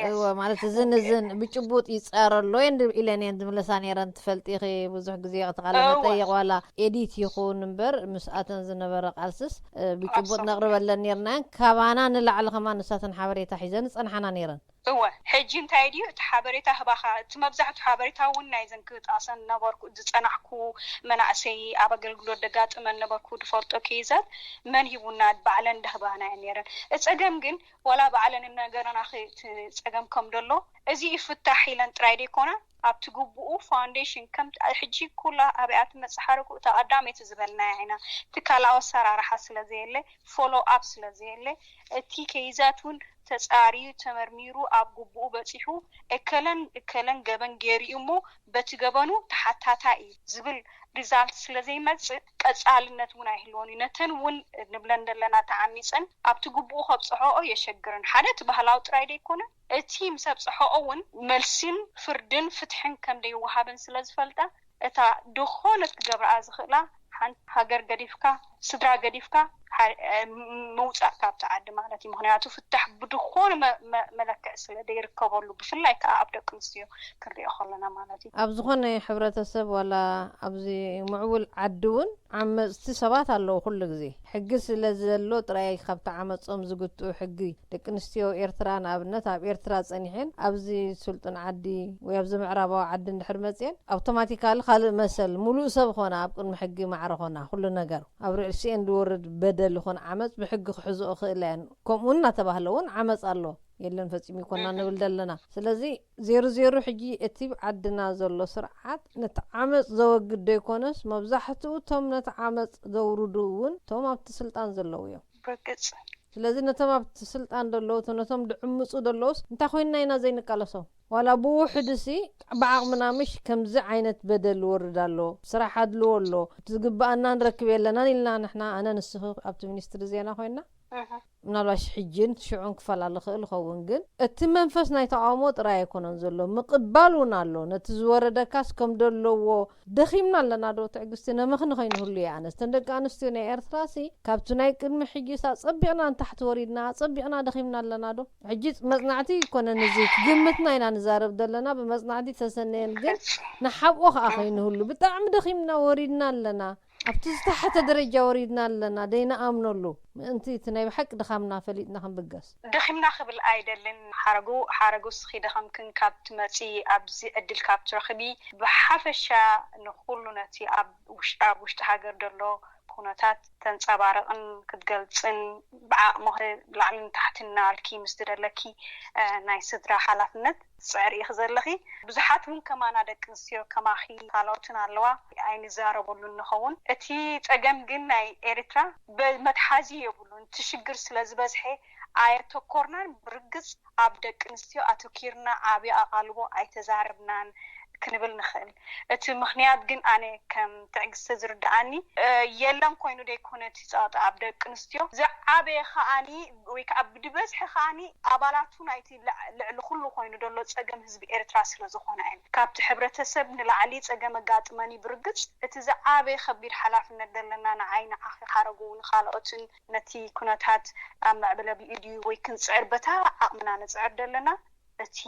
እዎ፣ ማለት እዝን እዝን ብጭቡጥ ይጻረ ኣሎ ኢለን እየን ዝምለሳ ኔረን። ትፈልጢ ኢኺ፣ ብዙሕ ግዜ ተቓለ መጠይቕ ዋላ ኤዲት ይኹን እምበር፣ ምስኣተን ዝነበረ ቃልስስ ብጭቡጥ ነቕርበለን ኔርና። ካባና ንላዕሊ ከማን ንሳተን ሓበሬታ ሒዘን ዝጸንሓና ኔረን። እወ፣ ሕጂ እንታይ ድዩ እቲ ሓበሬታ ህባኻ? እቲ መብዛሕቱ ሓበሬታ እውን ናይዘን ክጣሰን ነበርኩ ዝጸናሕኩ መናእሰይ ኣብ ኣገልግሎት ደጋጥመን ነበርኩ ድፈልጦ ኬዛት መን ሂቡና ባዕለን ደህባና እየን ነይረን። እጸገም ግን ዋላ ባዕለን እነገረና እቲ ጸገም ከም ደሎ እዚ ይፍታሕ ኢለን ጥራይ ደይኮና ኣብቲ ግቡኡ ፋውንዴሽን ከም ሕጂ ኩላ ኣብያ ትመጽእ ሓረጉ እታ ቀዳመይቲ ዝበልናያ ኢና ትካላዊ ኣሰራርሓ ስለ ዘየለ ፎሎ ኣፕ ስለ ዘየለ እቲ ኬዛት እውን ተጻርዩ ተመርሚሩ ኣብ ግቡኡ በጺሑ እከለን እከለን ገበን ገይሩ እዩ እሞ በቲ ገበኑ ተሓታታይ እዩ ዝብል ሪዛልት ስለ ዘይመጽእ ቀጻልነት እውን ኣይህልዎን እዩ። ነተን እውን ንብለን ዘለና ተዓሚጸን ኣብቲ ግቡኡ ከብጽሖኦ የሸግርን። ሓደ እቲ ባህላዊ ጥራይ ደይኮነ እቲ ምስ ኣብጽሖኦ እውን መልሲን ፍርድን ፍትሕን ከም ደይወሃበን ስለ ዝፈልጣ እታ ዝኾነት ክገብርኣ ዝኽእላ ሓንቲ ሃገር ገዲፍካ ስድራ ገዲፍካ ምውፃእ ካብቲ ዓዲ ማለት እዩ። ምክንያቱ ፍታሕ ብድኾነ መለክዕ ስለ ዘይርከበሉ ብፍላይ ከዓ ኣብ ደቂ ኣንስትዮ ክንሪኦ ከለና ማለት እዩ። ኣብ ዝኾነ ሕብረተሰብ ዋላ ኣብዚ ምዕቡል ዓዲ እውን ዓመፅቲ ሰባት ኣለዉ። ኩሉ ግዜ ሕጊ ስለ ዘሎ ጥራይ ካብቲ ዓመፆም ዝግትኡ ሕጊ ደቂ ኣንስትዮ ኤርትራ ንኣብነት ኣብ ኤርትራ ጸኒሐን ኣብዚ ስልጡን ዓዲ ወይ ኣብዚ ምዕራባዊ ዓዲ እንድሕር መጽየን ኣውቶማቲካሊ ካልእ መሰል ሙሉእ ሰብ ኾና ኣብ ቅድሚ ሕጊ ማዕረ ኾና ኩሉ ነገር ኣብ ርእሲኤን ዝወርድ በደል ይኹን ዓመፅ ብሕጊ ክሕዝኦ ክእላ እየን። ከምኡ እናተባህለ እውን ዓመፅ ኣሎ የለን ፈጺሙ ይኮና ንብል ዘለና። ስለዚ ዜሩ ዜሩ ሕጂ እቲ ዓድና ዘሎ ስርዓት ነቲ ዓመፅ ዘወግድ ዶ ይኮነስ መብዛሕትኡ እቶም ነቲ ዓመፅ ዘውርዱ እውን እቶም ኣብቲ ስልጣን ዘለዉ እዮም። ብርግፅ ስለዚ ነቶም ኣብቲ ስልጣን ዘለዉ ነቶም ድዕምፁ ዘለዉስ እንታይ ኮይንና ኢና ዘይንቃለሶም? ዋላ ብውሕድሲ ብዓቕምና ምሽ ከምዚ ዓይነት በደል ወርድ ኣሎ፣ ስራሕ ኣድልዎ ኣሎ፣ እቲ ዝግብኣና ንረክብ የለናን ኢልና ንሕና ኣነ ንስኺ ኣብቲ ሚኒስትሪ ዜና ኮይንና ምናልባሽ ሕጅን ሽዑን ክፈላለ ክእል ይኸውን ግን እቲ መንፈስ ናይ ተቃውሞ ጥራይ ኣይኮነን ዘሎ ምቅባል እውን ኣሎ። ነቲ ዝወረደካስ ከም ደለዎ ደኺምና ኣለና ዶ ትዕግስቲ ነመኽኒ ከይንህሉ እየ ኣነ እተን ደቂ ኣንስትዮ ናይ ኤርትራ ሲ ካብቲ ናይ ቅድሚ ሕጂስ ኣጸቢቕና ንታሕቲ ወሪድና ኣጸቢቕና ደኺምና ኣለና ዶ ሕጂ መጽናዕቲ ይኮነን እዚ ግምትና ኢና ንዛረብ ዘለና ብመጽናዕቲ ተሰነየን ግን ንሓብኦ ከዓ ከይንህሉ ብጣዕሚ ደኺምና ወሪድና ኣለና ኣብቲ ዝተሓተ ደረጃ ወሪድና ኣለና ደይንኣምነሉ ምእንቲ እቲ ናይ ብሓቂ ድኻምና ፈሊጥና ክንብገስ። ደኺምና ክብል ኣይደልን ሓረጉ ሓረጉ እስኺ ደኸምክን ካብ ትመጺ ኣብዚ ዕድል ካብ ትረኽቢ ብሓፈሻ ንኹሉ ነቲ ኣብ ውሽጢ ኣብ ውሽጢ ሃገር ዘሎ ኩነታት ተንጸባርቕን ክትገልጽን ብዓቕምኺ ላዕልን ታሕትን እናበልኪ ምስ ዝደለኪ ናይ ስድራ ሓላፍነት ትጽዕሪ ኢኺ ዘለኺ። ብዙሓት እውን ከማና ደቂ ኣንስትዮ ከማኺ ካልኦትን ኣለዋ ኣይንዛረበሉን ንኸውን። እቲ ጸገም ግን ናይ ኤርትራ መትሓዚ የብሉን። እቲ ሽግር ስለ ዝበዝሐ ኣየተኮርናን። ብርግጽ ኣብ ደቂ ኣንስትዮ ኣተኪርና ዓቢ ኣቓልቦ ኣይተዛረብናን ክንብል ንኽእል። እቲ ምኽንያት ግን ኣነ ከም ትዕግስቲ ዝርድኣኒ የለን ኮይኑ ደይኮነ እቲ ጸቕጢ ኣብ ደቂ ኣንስትዮ ዝዓበየ ከኣኒ ወይ ከዓ ብድበዝሒ ከኣኒ ኣባላቱ ናይቲ ልዕሊ ኩሉ ኮይኑ ዘሎ ጸገም ህዝቢ ኤርትራ ስለ ዝኾና እየን። ካብቲ ሕብረተሰብ ንላዕሊ ጸገም ኣጋጥመን እዩ። ብርግጽ እቲ ዝዓበየ ከቢድ ሓላፍነት ዘለና ንዓይ ንዓኺ ሓረጉ ንኻልኦትን ነቲ ኩነታት ኣብ ምዕብለ ኣቢኡ ድዩ ወይ ክንጽዕር በታ ዓቕምና ንጽዕር ዘለና እቲ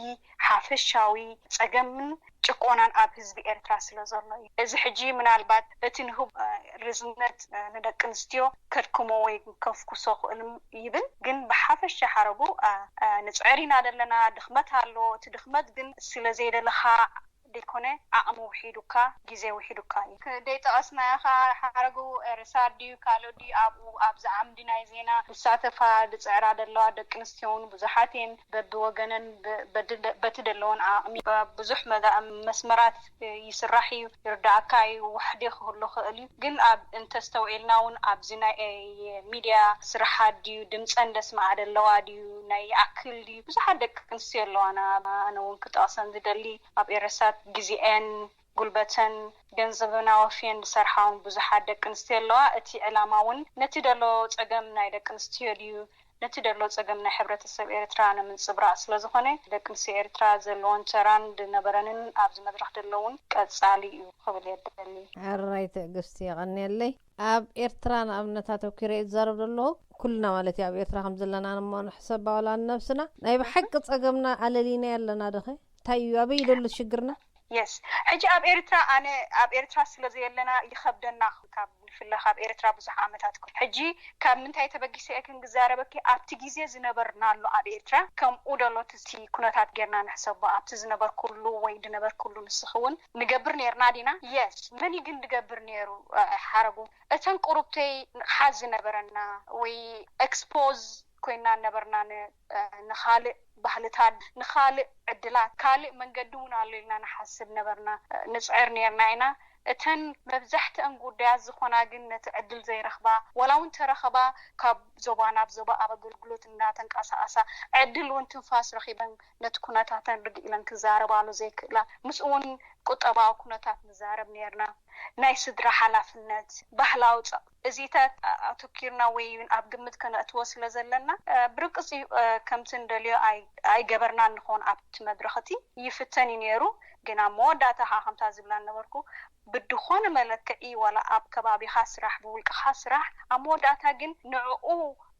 ሓፈሻዊ ጸገምን ጭቆናን ኣብ ህዝቢ ኤርትራ ስለ ዘሎ እዩ። እዚ ሕጂ ምናልባት እቲ ንህቡ ርዝነት ንደቂ ኣንስትዮ ከድክሞ ወይ ከፍኩሶ ክእል ይብል፣ ግን ብሓፈሻ ሓረጉ ንጽዕር ኢና ዘለና። ድኽመት ኣሎ። እቲ ድኽመት ግን ስለ ዘይደለኻ ደይኮነ ዓቕሚ ውሒዱካ ግዜ ውሒዱካ እዩ። ደይጠቐስናዮ ከዓ ሓረጉ ርሳት ድዩ ካልኦ ድዩ ኣብኡ ኣብዚ ዓምዲ ናይ ዜና ዝሳተፋ ዝፅዕራ ዘለዋ ደቂ ኣንስትዮ እውን ብዙሓት እየን። በብወገነን በቲ ዘለወን ዓቕሚ ብዙሕ መስመራት ይስራሕ እዩ። ይርዳእካ እዩ። ዋሕዲ ክህሉ ክእል እዩ። ግን ኣብ እንተስተውዒልና እውን ኣብዚ ናይ ሚድያ ስራሓት ድዩ ድምፀን ደስምዓ ዘለዋ ድዩ ናይ ይኣክል ድዩ ብዙሓት ደቂ ኣንስትዮ ኣለዋና። ኣነ እውን ክጠቕሰን ዝደሊ ኣብ ኤረሳት ግዜኤን ጉልበተን ገንዘበን ኣወፍየን ዝሰርሓ እውን ብዙሓት ደቂ ኣንስትዮ ኣለዋ። እቲ ዕላማ እውን ነቲ ደሎ ፀገም ናይ ደቂ ኣንስትዮ ድዩ ነቲ ደሎ ጸገም ናይ ሕብረተሰብ ኤርትራ ንምንጽብራቕ ስለ ዝኾነ፣ ደቂ ኣንስትዮ ኤርትራ ዘለዎን ተራን ዝነበረንን ኣብዚ መድረኽ ዘለውን ቀጻሊ እዩ ክብል የደሊ። ሕራይ ትዕግስቲ፣ የቐንየለይ። ኣብ ኤርትራ ንኣብነት ኣተኪረ እየ ዝዛረብ ዘለኹ። ኩልና ማለት እዩ ኣብ ኤርትራ ከም ዘለና እሞ ንሕሰባ ዋላ ንነብስና። ናይ ብሓቂ ጸገምና ኣለሊና ኣለና ዶኸ? እንታይ እዩ? ኣበይ እዩ ዘሎ ሽግርና? የስ፣ ሕጂ ኣብ ኤርትራ፣ ኣነ ኣብ ኤርትራ ስለ ዘየለና ይኸብደና። ካብ ንፍለ ካብ ኤርትራ ብዙሕ ዓመታት ኮ-፣ ሕጂ ካብ ምንታይ ተበጊሰ እየ ክንግዛረበኪ፣ ኣብቲ ግዜ ዝነበርናሉ ኣብ ኤርትራ ከምኡ ደሎ እቲ ኩነታት ጌርና ንሕሰቦ። ኣብቲ ዝነበርኩሉ ወይ ዝነበርኩሉ ንስኺ እውን ንገብር ኔርና ዲና? የስ፣ መን እዩ ግን ዝገብር ኔሩ? እ፣ ሓረጉ እተን ቁሩብተይ ንቕሓት ዝነበረና ወይ ኤክስፖዝ ኮይና ነበርና ን-፣ እ፣ ንኻልእ ባህልታት፣ ንኻልእ ዕድላት፣ ካልእ መንገዲ እውን ኣሎ ኢልና ንሓስብ ነበርና፣ እ፣ ንጽዕር ኔርና ኢና። እተን መብዛሕትአን ጉዳያት ዝኾና ግን ነቲ ዕድል ዘይረኽባ፣ ዋላ እውን ተረኸባ ካብ ዞባ ናብ ዞባ ኣብ ኣገልግሎት እናተንቀሳቐሳ ዕድል እውን ትንፋስ ረኺበን ነቲ ኩነታተን ርግእ ኢለን ክዛረባሉ ዘይክእላ፣ ምስኡ እውን ቁጠባዊ ኩነታት ንዛረብ ኔርና። ናይ ስድራ ሓላፍነት፣ ባህላዊ ጸ-፣ እዚታት ኣተኪርና ወይ እውን ኣብ ግምት ከነእትዎ ስለ ዘለና፣ እ፣ ብርግጽ እዩ፣ እ፣ ከምቲ እንደልዮ ኣይ-፣ ኣይገበርናን ንኸውን ኣብቲ መድረኽ እቲ ይፍተን እዩ ነይሩ። ግን ኣብ መወዳእታ ኸዓ ከምታ ዝብላ ነበርኩ፣ ብድኾነ መለክዒ ዋላ ኣብ ከባቢኻ ስራሕ፣ ብውልቅኻ ስራሕ፣ ኣብ መወዳእታ ግን ንዕኡ፣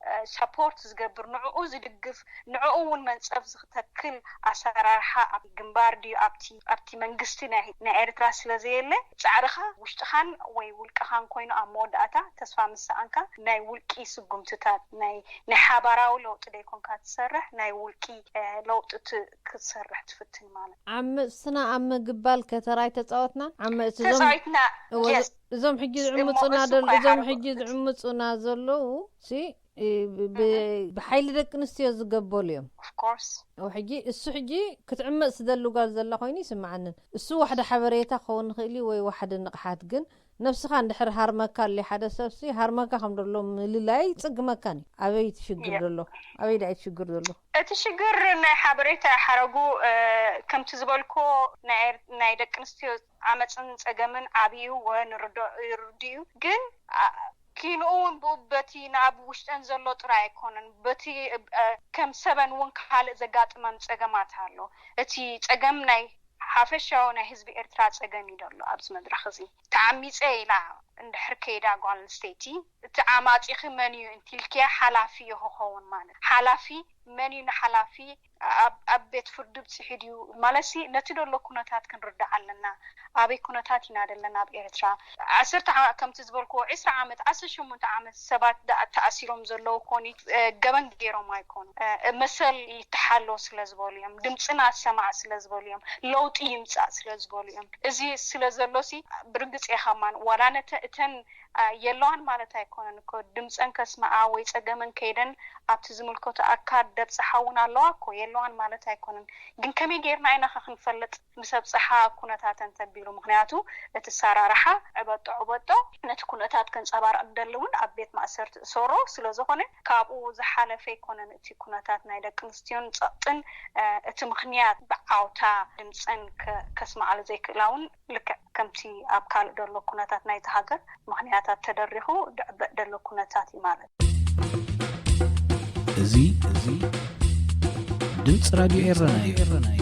እ፣ ሰፖርት ዝገብር፣ ንዕኡ ዝድግፍ፣ ንዕኡ እውን መንጸፍ ዝተክል ኣሰራርሓ ኣብ ግንባር ድዩ ኣብቲ፣ ኣብቲ መንግስቲ ናይ፣ ናይ ኤርትራ ስለ ዘየለ፣ ጻዕርኻ ውሽጥኻን ወይ ውልቅኻን ኮይኑ ኣብ መወዳእታ ተስፋ ምስ ሰኣንካ ናይ ውልቂ ስጉምትታት፣ ናይ፣ ናይ ሓባራዊ ለውጢ ደይኮንካ ትሰርሕ፣ ናይ ውልቂ፣ እ፣ ለውጢ ት-፣ ክትሰርሕ ትፍትን ማለት። ዓመጽትና ኣብ ምግባል ከ ተራ ኣይተጻወትናን? ዓመጽቲ እዞም ተጻዊትና፣ እወ፣ yes። እዞም ሕጂ እሞ ዝዕምጹና እሱ ደል-፣ እኮ እዞም ይሓርጎ-፣ ሕጂ ዝዕምጹና ዘለዉ ሲ፣ እ፣ ብ-፣ ብ-፣ እህ። ብሓይሊ ደቂ ኣንስትዮ ዝገበሉ እዮም። Of course። እው፣ ሕጂ እሱ ሕጂ ክትዕመጽ ትደሊ ጓል ዘላ ኮይኑ ይስምዓንን። እሱ ዋሕደ ሓበሬታ ክኸውን ይኽእል እዩ ወይ ዋሕደ ንቕሓት፣ ግን ነብስኻ እንድሕር ሃርመካ ኣሎ ሓደ ሰብሲ፣ ሃርመካ ከም ደሎ ምልላይ ይጽግመካን እዩ። ኣበይ እቲ ሽግር የብ። ደሎ? ኣበይ ደኣ እቲ ሽግር ደሎ? እቲ ሽግር ናይ ሓበሬታ ሓረጉ፣ እ፣ ከምቲ ዝበልኮ ናይ ኤር-፣ ናይ ደቂ ኣንስትዮ ዓመጽን ጸገምን ዓብዩ ወ ንርዶ-፣ ይርድኡ። ግን፣ ኣ-፣ ኪንኡ እውን ብኡ በቲ ናብ ውሽጠን ዘሎ ጥራይ ኣይኮነን፣ በቲ፣ እ፣ ከም ሰበን እውን ካልእ ዘጋጥመን ጸገማት ኣሎ። እቲ ጸገም ናይ ሓፈሻዊ ናይ ህዝቢ ኤርትራ ጸገም እዩ ዘሎ ኣብዚ መድረኽ እዚ። ተዓሚጸ ኢላ እንድሕር ከይዳ ጓል ኣንስተይቲ፣ እቲ ዓማጺኺ መን እዩ እንቲልክያ ሓላፊ እዩ ክኸውን ማለት። ሓላፊ መን እዩ ንሓላፊ ኣብ፣ ኣብ ቤት ፍርዲ ብጽሑ ድዩ? ማለትሲ ነቲ ደሎ ኩነታት ክንርዳእ ኣለና። ኣበይ ኩነታት ኢና ዘለና ኣብ ኤርትራ? ዓሰርተ ዓ-፣ ከምቲ ዝበልክዎ ዒስራ ዓመት፣ ዓሰርተ ሸሞንተ ዓመት ሰባት ደኣ ተኣሲሮም ዘለዉ ኮኒ፣ እ፣ ገበን ገይሮም ኣይኮኑ። እ፣ መሰል ይተሓሎ ስለ ዝበሉ እዮም። ድምጽና ሰማዕ ስለ ዝበሉ እዮም። ለውጢ ይምጻእ ስለ ዝበሉ እዮም። እዚ ስለ ዘሎሲ ብርግጽ እየ ከማን ዋላ ነተ-፣ እተን፣ እ፣ የለዋን ማለት ኣይኮነን እኮ። ድምጸን ከስምዓ ወይ ጸገመን ከይደን ኣብቲ ዝምልከቶ ኣካል ደብጽሓ እውን ኣለዋ እኮ። የለዋን ማለት ኣይኮነን። ግን ከመይ ጌርና ኢና ኸ ክንፈልጥ? ምስ ኣብጽሓ ኩነታተን ተቢሉ። ምኽንያቱ እቲ ኣሰራርሓ ዕበጦ ዕበጦ ነቲ ኩነታት ከንጸባርቕ ደሊ እውን ኣብ ቤት ማእሰርቲ እሰሮ ስለ ዝኾነ፣ ካብኡ ዝሓለፈ ኣይኮነን እቲ ኩነታት ናይ ደቂ ኣንስትዮን ጸቕጥን፣ እ፣ እቲ ምኽንያት ብዓውታ ድምጸን ከ-፣ ከስምዓሉ ዘይክእላ እውን ልክዕ ከምቲ ኣብ ካልእ ደሎ ኩነታት ናይታ ሃገር ምኽንያታት ተደሪኹ ድዕበጥ ደሎ ኩነታት እዩ ማለት። እዚ፣ እዚ ድምፂ ራድዮ ኤረና እዩ።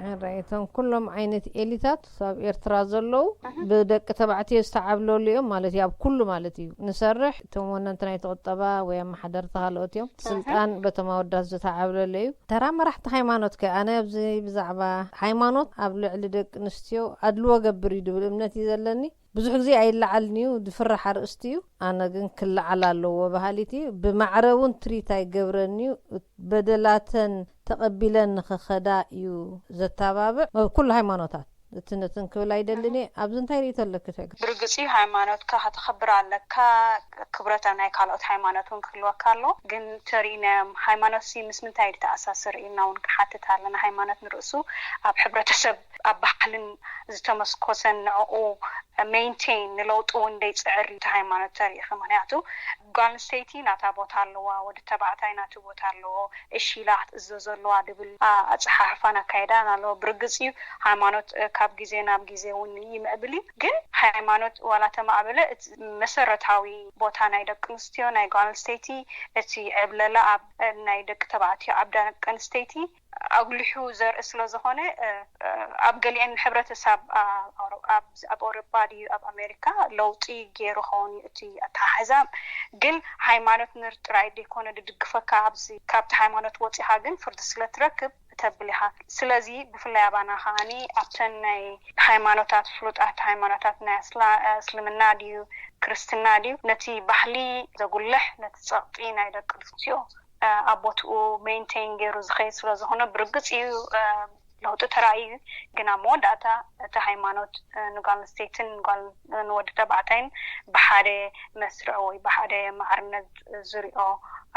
ሕራይ፣ እቶም ኩሎም ዓይነት ኤሊታት ኣብ ኤርትራ ዘለዉ እህ። ብደቂ ተባዕትዮ ዝተዓብለሉ እዮም ማለት እዩ፣ ኣብ ኩሉ ማለት እዩ። ንሰርሕ፣ እቶም ወነንቲ ናይቲ ቁጠባ ወይ ኣመሓደርቲ ካልኦት እዮም። እህ። ስልጣን በቶም ኣወዳት ዝተዓብለሉ እዩ። ተራ መራሕቲ ሃይማኖት ከ? ኣነ ኣብዚ ብዛዕባ ሃይማኖት ኣብ ልዕሊ ደቂ ኣንስትዮ ኣድልዎ ገብር እዩ ዝብል እምነት እዩ ዘለኒ። ብዙሕ ግዜ ኣይለዓልን እዩ፣ ዝፍራሕ ኣርእስቲ እዩ። ኣነ ግን ክለዓል ኣለዎ በሃሊት እዩ። ብማዕረ እውን ትሪት ኣይገብረን እዩ። በደላተን ተቐቢለን ንኽኸዳ እዩ ዘተባብዕ። ኣብ ኩሉ ሃይማኖታት እትንትን ክብል ኣይደልን እየ። ኣብዚ እንታይ ርእይቶ ኣለኪ ትዕግስቲ? ብርግጽ እዩ፣ ሃይማኖትካ ከተኽብር ኣለካ። ክብረት ናይ ካልኦት ሃይማኖት እውን ክህልወካ ኣለዎ። ግን ተሪኢናዮም፣ ሃይማኖትሲ ምስ ምንታይ እዩ ዝተኣሳሰር ኢልና እውን ክንሓትት ኣለና። ሃይማኖት ንርእሱ ኣብ ሕብረተሰብ፣ ኣብ ባህልን ዝተመስኮሰን ንዕኡ ሜንቴን ንለውጢ እውን ደይጽዕር እዩ እቲ ሃይማኖት ተሪኢኺ። ምኽንያቱ ጓል ኣንስተይቲ ናታ ቦታ ኣለዋ፣ ወዲ ተባዕታይ ናቱ ቦታ ኣለዎ፣ እሺ ኢላ ክትእዘዞ ኣለዋ ድብል ኣፀሓሕፋን ኣካይዳን ኣለዎ። ብርግፅ እዩ፣ ሃይማኖት ካብ ግዜ ናብ ግዜ እውን ይምዕብል እዩ። ግን ሃይማኖት ዋላ ተማዕበለ፣ እቲ መሰረታዊ ቦታ ናይ ደቂ ኣንስትዮ፣ ናይ ጓል ኣንስተይቲ፣ እቲ ዕብለላ ኣብ ናይ ደቂ ተባዕትዮ ኣብ ደቂ ኣንስተይቲ ኣጉሊሑ ዘርኢ ስለ ዝኾነ፣ ኣብ ገሊአን ሕብረተሰብ ኣብ ኣውሮጳ ድዩ ኣብ ኣሜሪካ ለውጢ ገይሩ ኸውን እቲ ኣተሓሕዛ። ግን ሃይማኖት ንር ጥራይ ደይኮነ ድድግፈካ፣ ኣብዚ ካብቲ ሃይማኖት ወፂኻ ግን ፍርዲ ስለ ትረክብ ተብል ኢኻ። ስለዚ ብፍላይ ኣባና ከዓኒ ኣብተን ናይ ሃይማኖታት፣ ፍሉጣት ሃይማኖታት ናይ እስልምና ድዩ ክርስትና ድዩ፣ ነቲ ባህሊ ዘጉልሕ፣ ነቲ ፀቕጢ ናይ ደቂ ኣንስትዮ ኣብ ቦትኡ ሜንቴን ገይሩ ዝኸይድ ስለ ዝኾነ ብርግፅ እዩ ለውጢ ተራእዩ እዩ። ግን ኣብ መወዳእታ እቲ ሃይማኖት ንጓል ኣንስተይትን ንወዲ ተባዕታይን ብሓደ መስርዕ ወይ ብሓደ ማዕርነት ዝሪኦ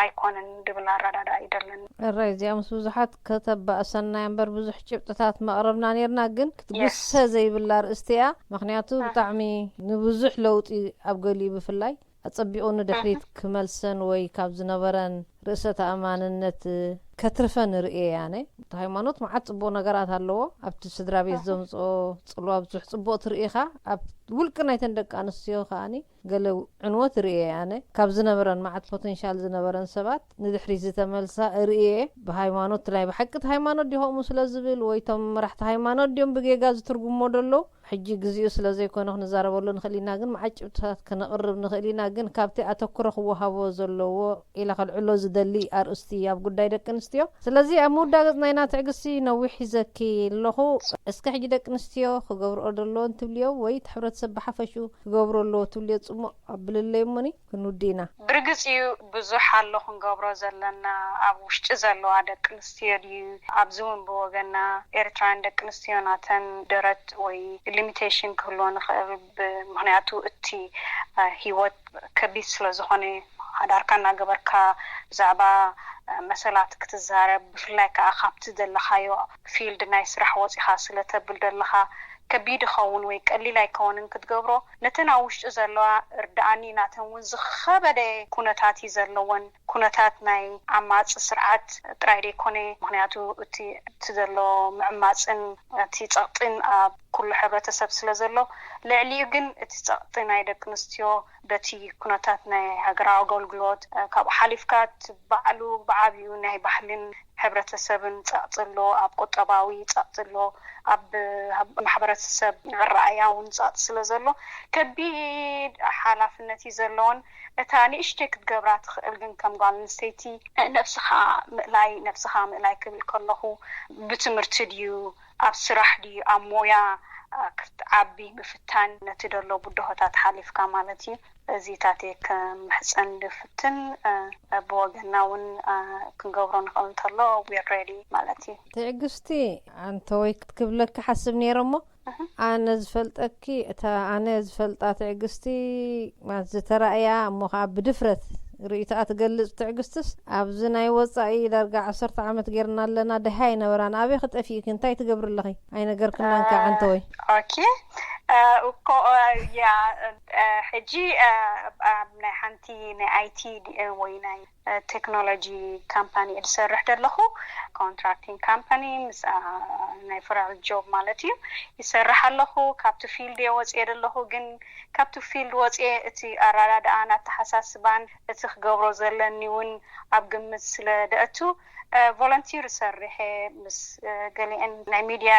ኣይኮነን ድብል ኣረዳዳ ይደለን። እራይ እዚኣ ምስ ብዙሓት ከተባእሰና እምበር ብዙሕ ጭብጥታት መቕረብና ነርና፣ ግን ክትጉሰ ዘይብላ ርእስቲ እያ። ምክንያቱ ብጣዕሚ ንብዙሕ ለውጢ ኣብ ገሊኡ ብፍላይ ኣጸቢቑ ንድሕሪት ክመልሰን ወይ ካብ ዝነበረን ርእሰ ተኣማንነት ከትርፈን ርእየ እየ ኣነ። እቲ ሃይማኖት መዓት ጽቡቕ ነገራት ኣለዎ። ኣብቲ ስድራ ቤት ዘምጽኦ ጽልዋ ብዙሕ ጽቡቕ ትርኢ ኢኻ። ኣብ ውልቂ ናይተን ደቂ ኣንስትዮ ከኣኒ ገለ ዕንወት ርእየ እየ ኣነ። ካብ ዝነበረን መዓት ፖተንሻል ዝነበረን ሰባት ንድሕሪት ዝተመልሳ ርእየ እየ። ብሃይማኖት ናይ ብሓቂ እቲ ሃይማኖት ድዩ ከምኡ ስለ ዝብል ወይ እቶም መራሕቲ ሃይማኖት ድዮም ብጌጋ ዝትርጉሞ ደለዉ ሕጂ ግዚኡ ስለ ዘይኮነ ክንዛረበሉ ንኽእል ኢና፣ ግን መዓት ጭብጥታት ከነቕርብ ንኽእል ኢና። ግን ካብቲ ኣተኩሮ ክወሃቦ ዘለዎ ኢለ ከልዕሎ ዝደሊ ኣርእስቲ ኣብ ጉዳይ ደቂ ኣንስትዮ። ስለዚ ኣብ ምውዳእ ገጽ ናይና ትዕግስቲ ነዊሕ ሒዘኪ ኣለኹ። እስከ ሕጂ ደቂ ኣንስትዮ ክገብርኦ ዘለዎን ትብልዮ ወይ እቲ ሕብረተሰብ ብሓፈሽኡ ክገብሮ ኣለዎ ትብልዮ ጽሙቕ ኣብልለይ እሞኒ ክንውዲ ኢና። ብርግጽ እዩ ብዙሕ ኣሎ ክንገብሮ ዘለና ኣብ ውሽጢ ዘለዋ ደቂ ኣንስትዮ ድዩ ኣብዚ እውን ብወገና ኤርትራውያን ደቂ ኣንስትዮ ናተን ደረት ወይ ሊሚቴሽን ክህልወን ይኽእል። ምኽንያቱ እቲ ሂወት ከቢድ ስለ ዝኾነ ሓዳርካ እናገበርካ ብዛዕባ መሰላት ክትዛረብ ብፍላይ ከዓ ካብቲ ዘለኻዮ ፊልድ ናይ ስራሕ ወፂኻ ስለ ተብል ዘለኻ ከቢድ ይኸውን ወይ ቀሊል ኣይከውንን ክትገብሮ። ነተን ኣብ ውሽጢ ዘለዋ እርድኣኒ ናተን እውን ዝኸበደ ኩነታት እዩ ዘለወን። ኩነታት ናይ ዓማፂ ስርዓት ጥራይ ደይኮነ፣ ምክንያቱ እቲ እቲ ዘሎ ምዕማፅን እቲ ፀቕጥን ኣብ ኩሉ ሕብረተሰብ ስለ ዘሎ፣ ልዕሊኡ ግን እቲ ፀቕጢ ናይ ደቂ ኣንስትዮ በቲ ኩነታት ናይ ሃገራዊ ኣገልግሎት ካብኡ ሓሊፍካ እቲ ባዕሉ ብዓብዩ ናይ ባህልን ሕብረተሰብን ፀቕጢ ኣሎ፣ ኣብ ቁጠባዊ ፀቕጢ ኣሎ፣ ኣብ ማሕበረተሰብ ኣረኣእያ እውን ፀቕጢ ስለ ዘሎ ከቢድ ሓላፍነት እዩ ዘለዎን እታ ንእሽተይ ክትገብራ ትኽእል ግን ከም ጓል ኣንስተይቲ ነብስኻ ምእላይ ነብስኻ ምእላይ ክብል ከለኹ ብትምህርቲ ድዩ ኣብ ስራሕ ድዩ ኣብ ሞያ ክትዓቢ ምፍታን ነቲ ደሎ ብድሆታት ሓሊፍካ ማለት እዩ። እዚታት እየ ክምሕፀን ዝፍትን ብወገና እውን ክንገብሮ ንኽእል እንተሎ we're ready ማለት እዩ። ትዕግስቲ ኣንተ ወይ ክትክብለኪ ሓስብ ነይረ እሞ ኣነ ዝፈልጠኪ እታ ኣነ ዝፈልጣ ትዕግስቲ ማለት ዝተራእያ እሞ ከዓ ብድፍረት ርእይቶኣ ትገልፅ ትዕግስትስ ኣብዚ ናይ ወፃኢ ዳርጋ ዓሰርተ ዓመት ጌርና ኣለና ደሃ ኣይነበራን ኣበይ ክጠፊእኪ እንታይ ትገብሪ ኣለኺ ኣይነገርክናን ከዓ ኣንተ ወይ ኦኬ እኮ ያ ሕጂ ኣብ ናይ ሓንቲ ናይ ኣይቲ ወይ ናይ ቴክኖሎጂ ካምፓኒ እየ ዝሰርሕ ዘለኹ። ኮንትራክቲንግ ካምፓኒ ምስ ናይ ፍራል ጆብ ማለት እዩ ይሰርሕ ኣለኹ። ካብቲ ፊልድ እየ ወፅየ ዘለኹ፣ ግን ካብቲ ፊልድ ወፅየ እቲ ኣረዳድኣን ኣተሓሳስባን እቲ ክገብሮ ዘለኒ እውን ኣብ ግምት ስለ ደእቱ ቮለንቲር ሰርሐ ምስ ገሊአን ናይ ሚድያ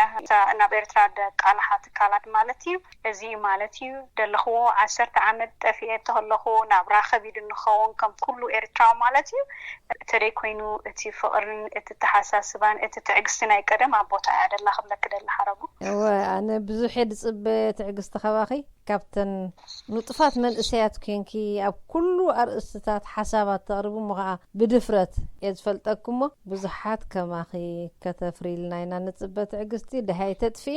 ናብ ኤርትራ ደቃልሓ ትካላት ማለት እዩ። እዚ ማለት እዩ ደለኽዎ ዓሰርተ ዓመት ጠፊኤ ተኸለኹ ናብራ ከቢድ እንኸውን ከም ኩሉ ኤርትራዊ ማለት እዩ። እተደይ ኮይኑ እቲ ፍቕርን እቲ ተሓሳስባን እቲ ትዕግስቲ ናይ ቀደም ኣብ ቦታ እያ ደላ ክብለክ ደለ ሓረጉ። እወ ኣነ ብዙሕ እየ ዝፅበ ትዕግስቲ ካባኺ ካብተን ንጡፋት መንእሰያት ኮንኪ ኣብ ኩሉ ኣርእስትታት ሓሳባት ተቕርቢ እሞ ከዓ ብድፍረት እየ ዝፈልጠኪ እሞ ብዙሓት ከማኺ ከተፍርይልና ኢና ንፅበ ትዕግስቲ ደሃይ ተጥፍኢ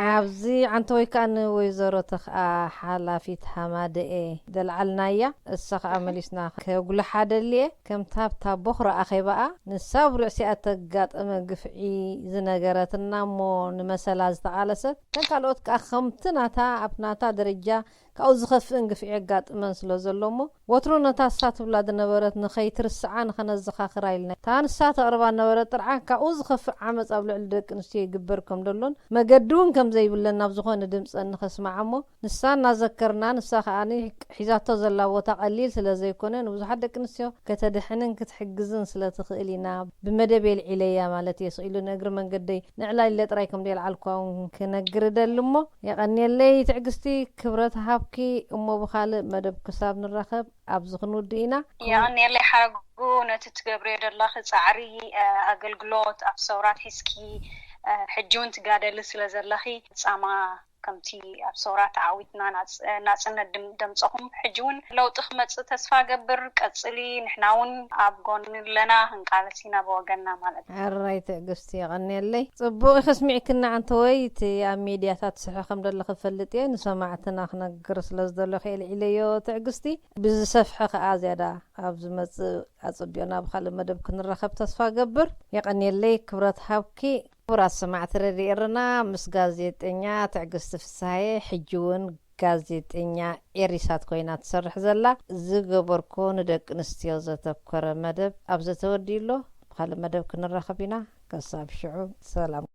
ኣብዚ ዓንተ ወይ ከዓ ንወይዘሮ ተኽኣ ሓላፊት ሃማደኤ ደልዓልናያ። እሳ ከዓ መሊስና ከጉልሓ ደልየ። ከምታ ኣብታ ቦኽሮ ኣኼባኣ ንሳ ኣብ ርእሲኣ እተጋጠመ ግፍዒ ዝነገረትና እሞ ንመሰላ ዝተቓለሰት፣ እተን ካልኦት ከዓ ከምቲ ናታ ኣብ ናታ ደረጃ ካብኡ ዝኸፍእን ግፍዒ የጋጥመን ስለ ዘሎ እሞ፣ ወትሩ ነታ እሳ ትብላ ዝነበረት ንኸይትርስዓ ንኸነዘኻኽራ ኢልና፣ እታ ንሳ ተቕርባ ነበረት ጥርዓን ካብኡ ዝኸፍእ ዓመፅ ኣብ ልዕሊ ደቂ ኣንስትዮ ይግበር ከም ዘሎን መገዲ እውን ከም ዘይብለን ናብ ዝኾነ ድምፀን ንኸስማዓ እሞ፣ ንሳ እናዘከርና፣ ንሳ ከዓኒ ሒዛቶ ዘላ ቦታ ቀሊል ስለ ዘይኮነ፣ ንብዙሓት ደቂ ኣንስትዮ ከተድሕንን ክትሕግዝን ስለ ትኽእል ኢና ብመደብ የልዒለያ ማለት እየ። ስቕ ኢሉ ንእግሪ መንገደይ ንዕላል ኢለ ጥራይ ከም ዘየልዓልኩዋ እውን ክነግር እደሊ እሞ፣ የቐንየለይ ትዕግስቲ፣ ክብረት ሃብኪ። እሞ ብኻልእ መደብ ክሳብ ንራኸብ ኣብዚ ክንውድእ ኢና። የቐንየለይ ሓረጉ፣ ነቲ ትገብርዮ ዘለኺ ጻዕሪ፣ እ፣ ኣገልግሎት ኣብ ሰውራት ሒዝኪ፣ እ፣ ሕጂ እውን ትጋደሊ ስለ ዘለኺ ጻማ ከምቲ ኣብ ሰውራ ተዓዊትና ናጽ-፣ ናጽነት ድም-፣ ደምጸኹም ሕጂ እውን ለውጢ ክመጽእ ተስፋ ገብር። ቀጽሊ፣ ንሕና እውን ኣብ ጎኒ ኣለና፣ ክንቃለስ ኢና ብወገንና ማለት እዩ። ሕራይ ትዕግስቲ፣ የቐንየለይ። ጽቡቕ ኢኺ ኣስሚዕክና ዓንተወይ። እቲ ኣብ ሚድያታት ትስሕሒ ከም ዘለኺ እፈልጥ እየ። ንሰማዕትና ክነግር ስለ ዝደለኹ እየ ኣልዒለዮ ትዕግስቲ። ብዝሰፍሐ ከኣ ዝያዳ ኣብ ዝመጽእ ኣጸቢቕና ብኻልእ መደብ ክንራኸብ ተስፋ ገብር። የቐንየለይ፣ ክብረት ሃብኪ። ክቡራት ሰማዕቲ ረድዮ ኤረና፣ ምስ ጋዜጠኛ ትዕግስቲ ፍስሃየ፣ ሕጂ እውን ጋዜጠኛ ኤሪሳት ኮይና ትሰርሕ ዘላ፣ ዝገበርኮ ንደቂ ኣንስትዮ ዘተኮረ መደብ ኣብ ዘተወዲኡ ኣሎ። ብኻልእ መደብ ክንራኸብ ኢና። ከሳብ ሽዑ ሰላም።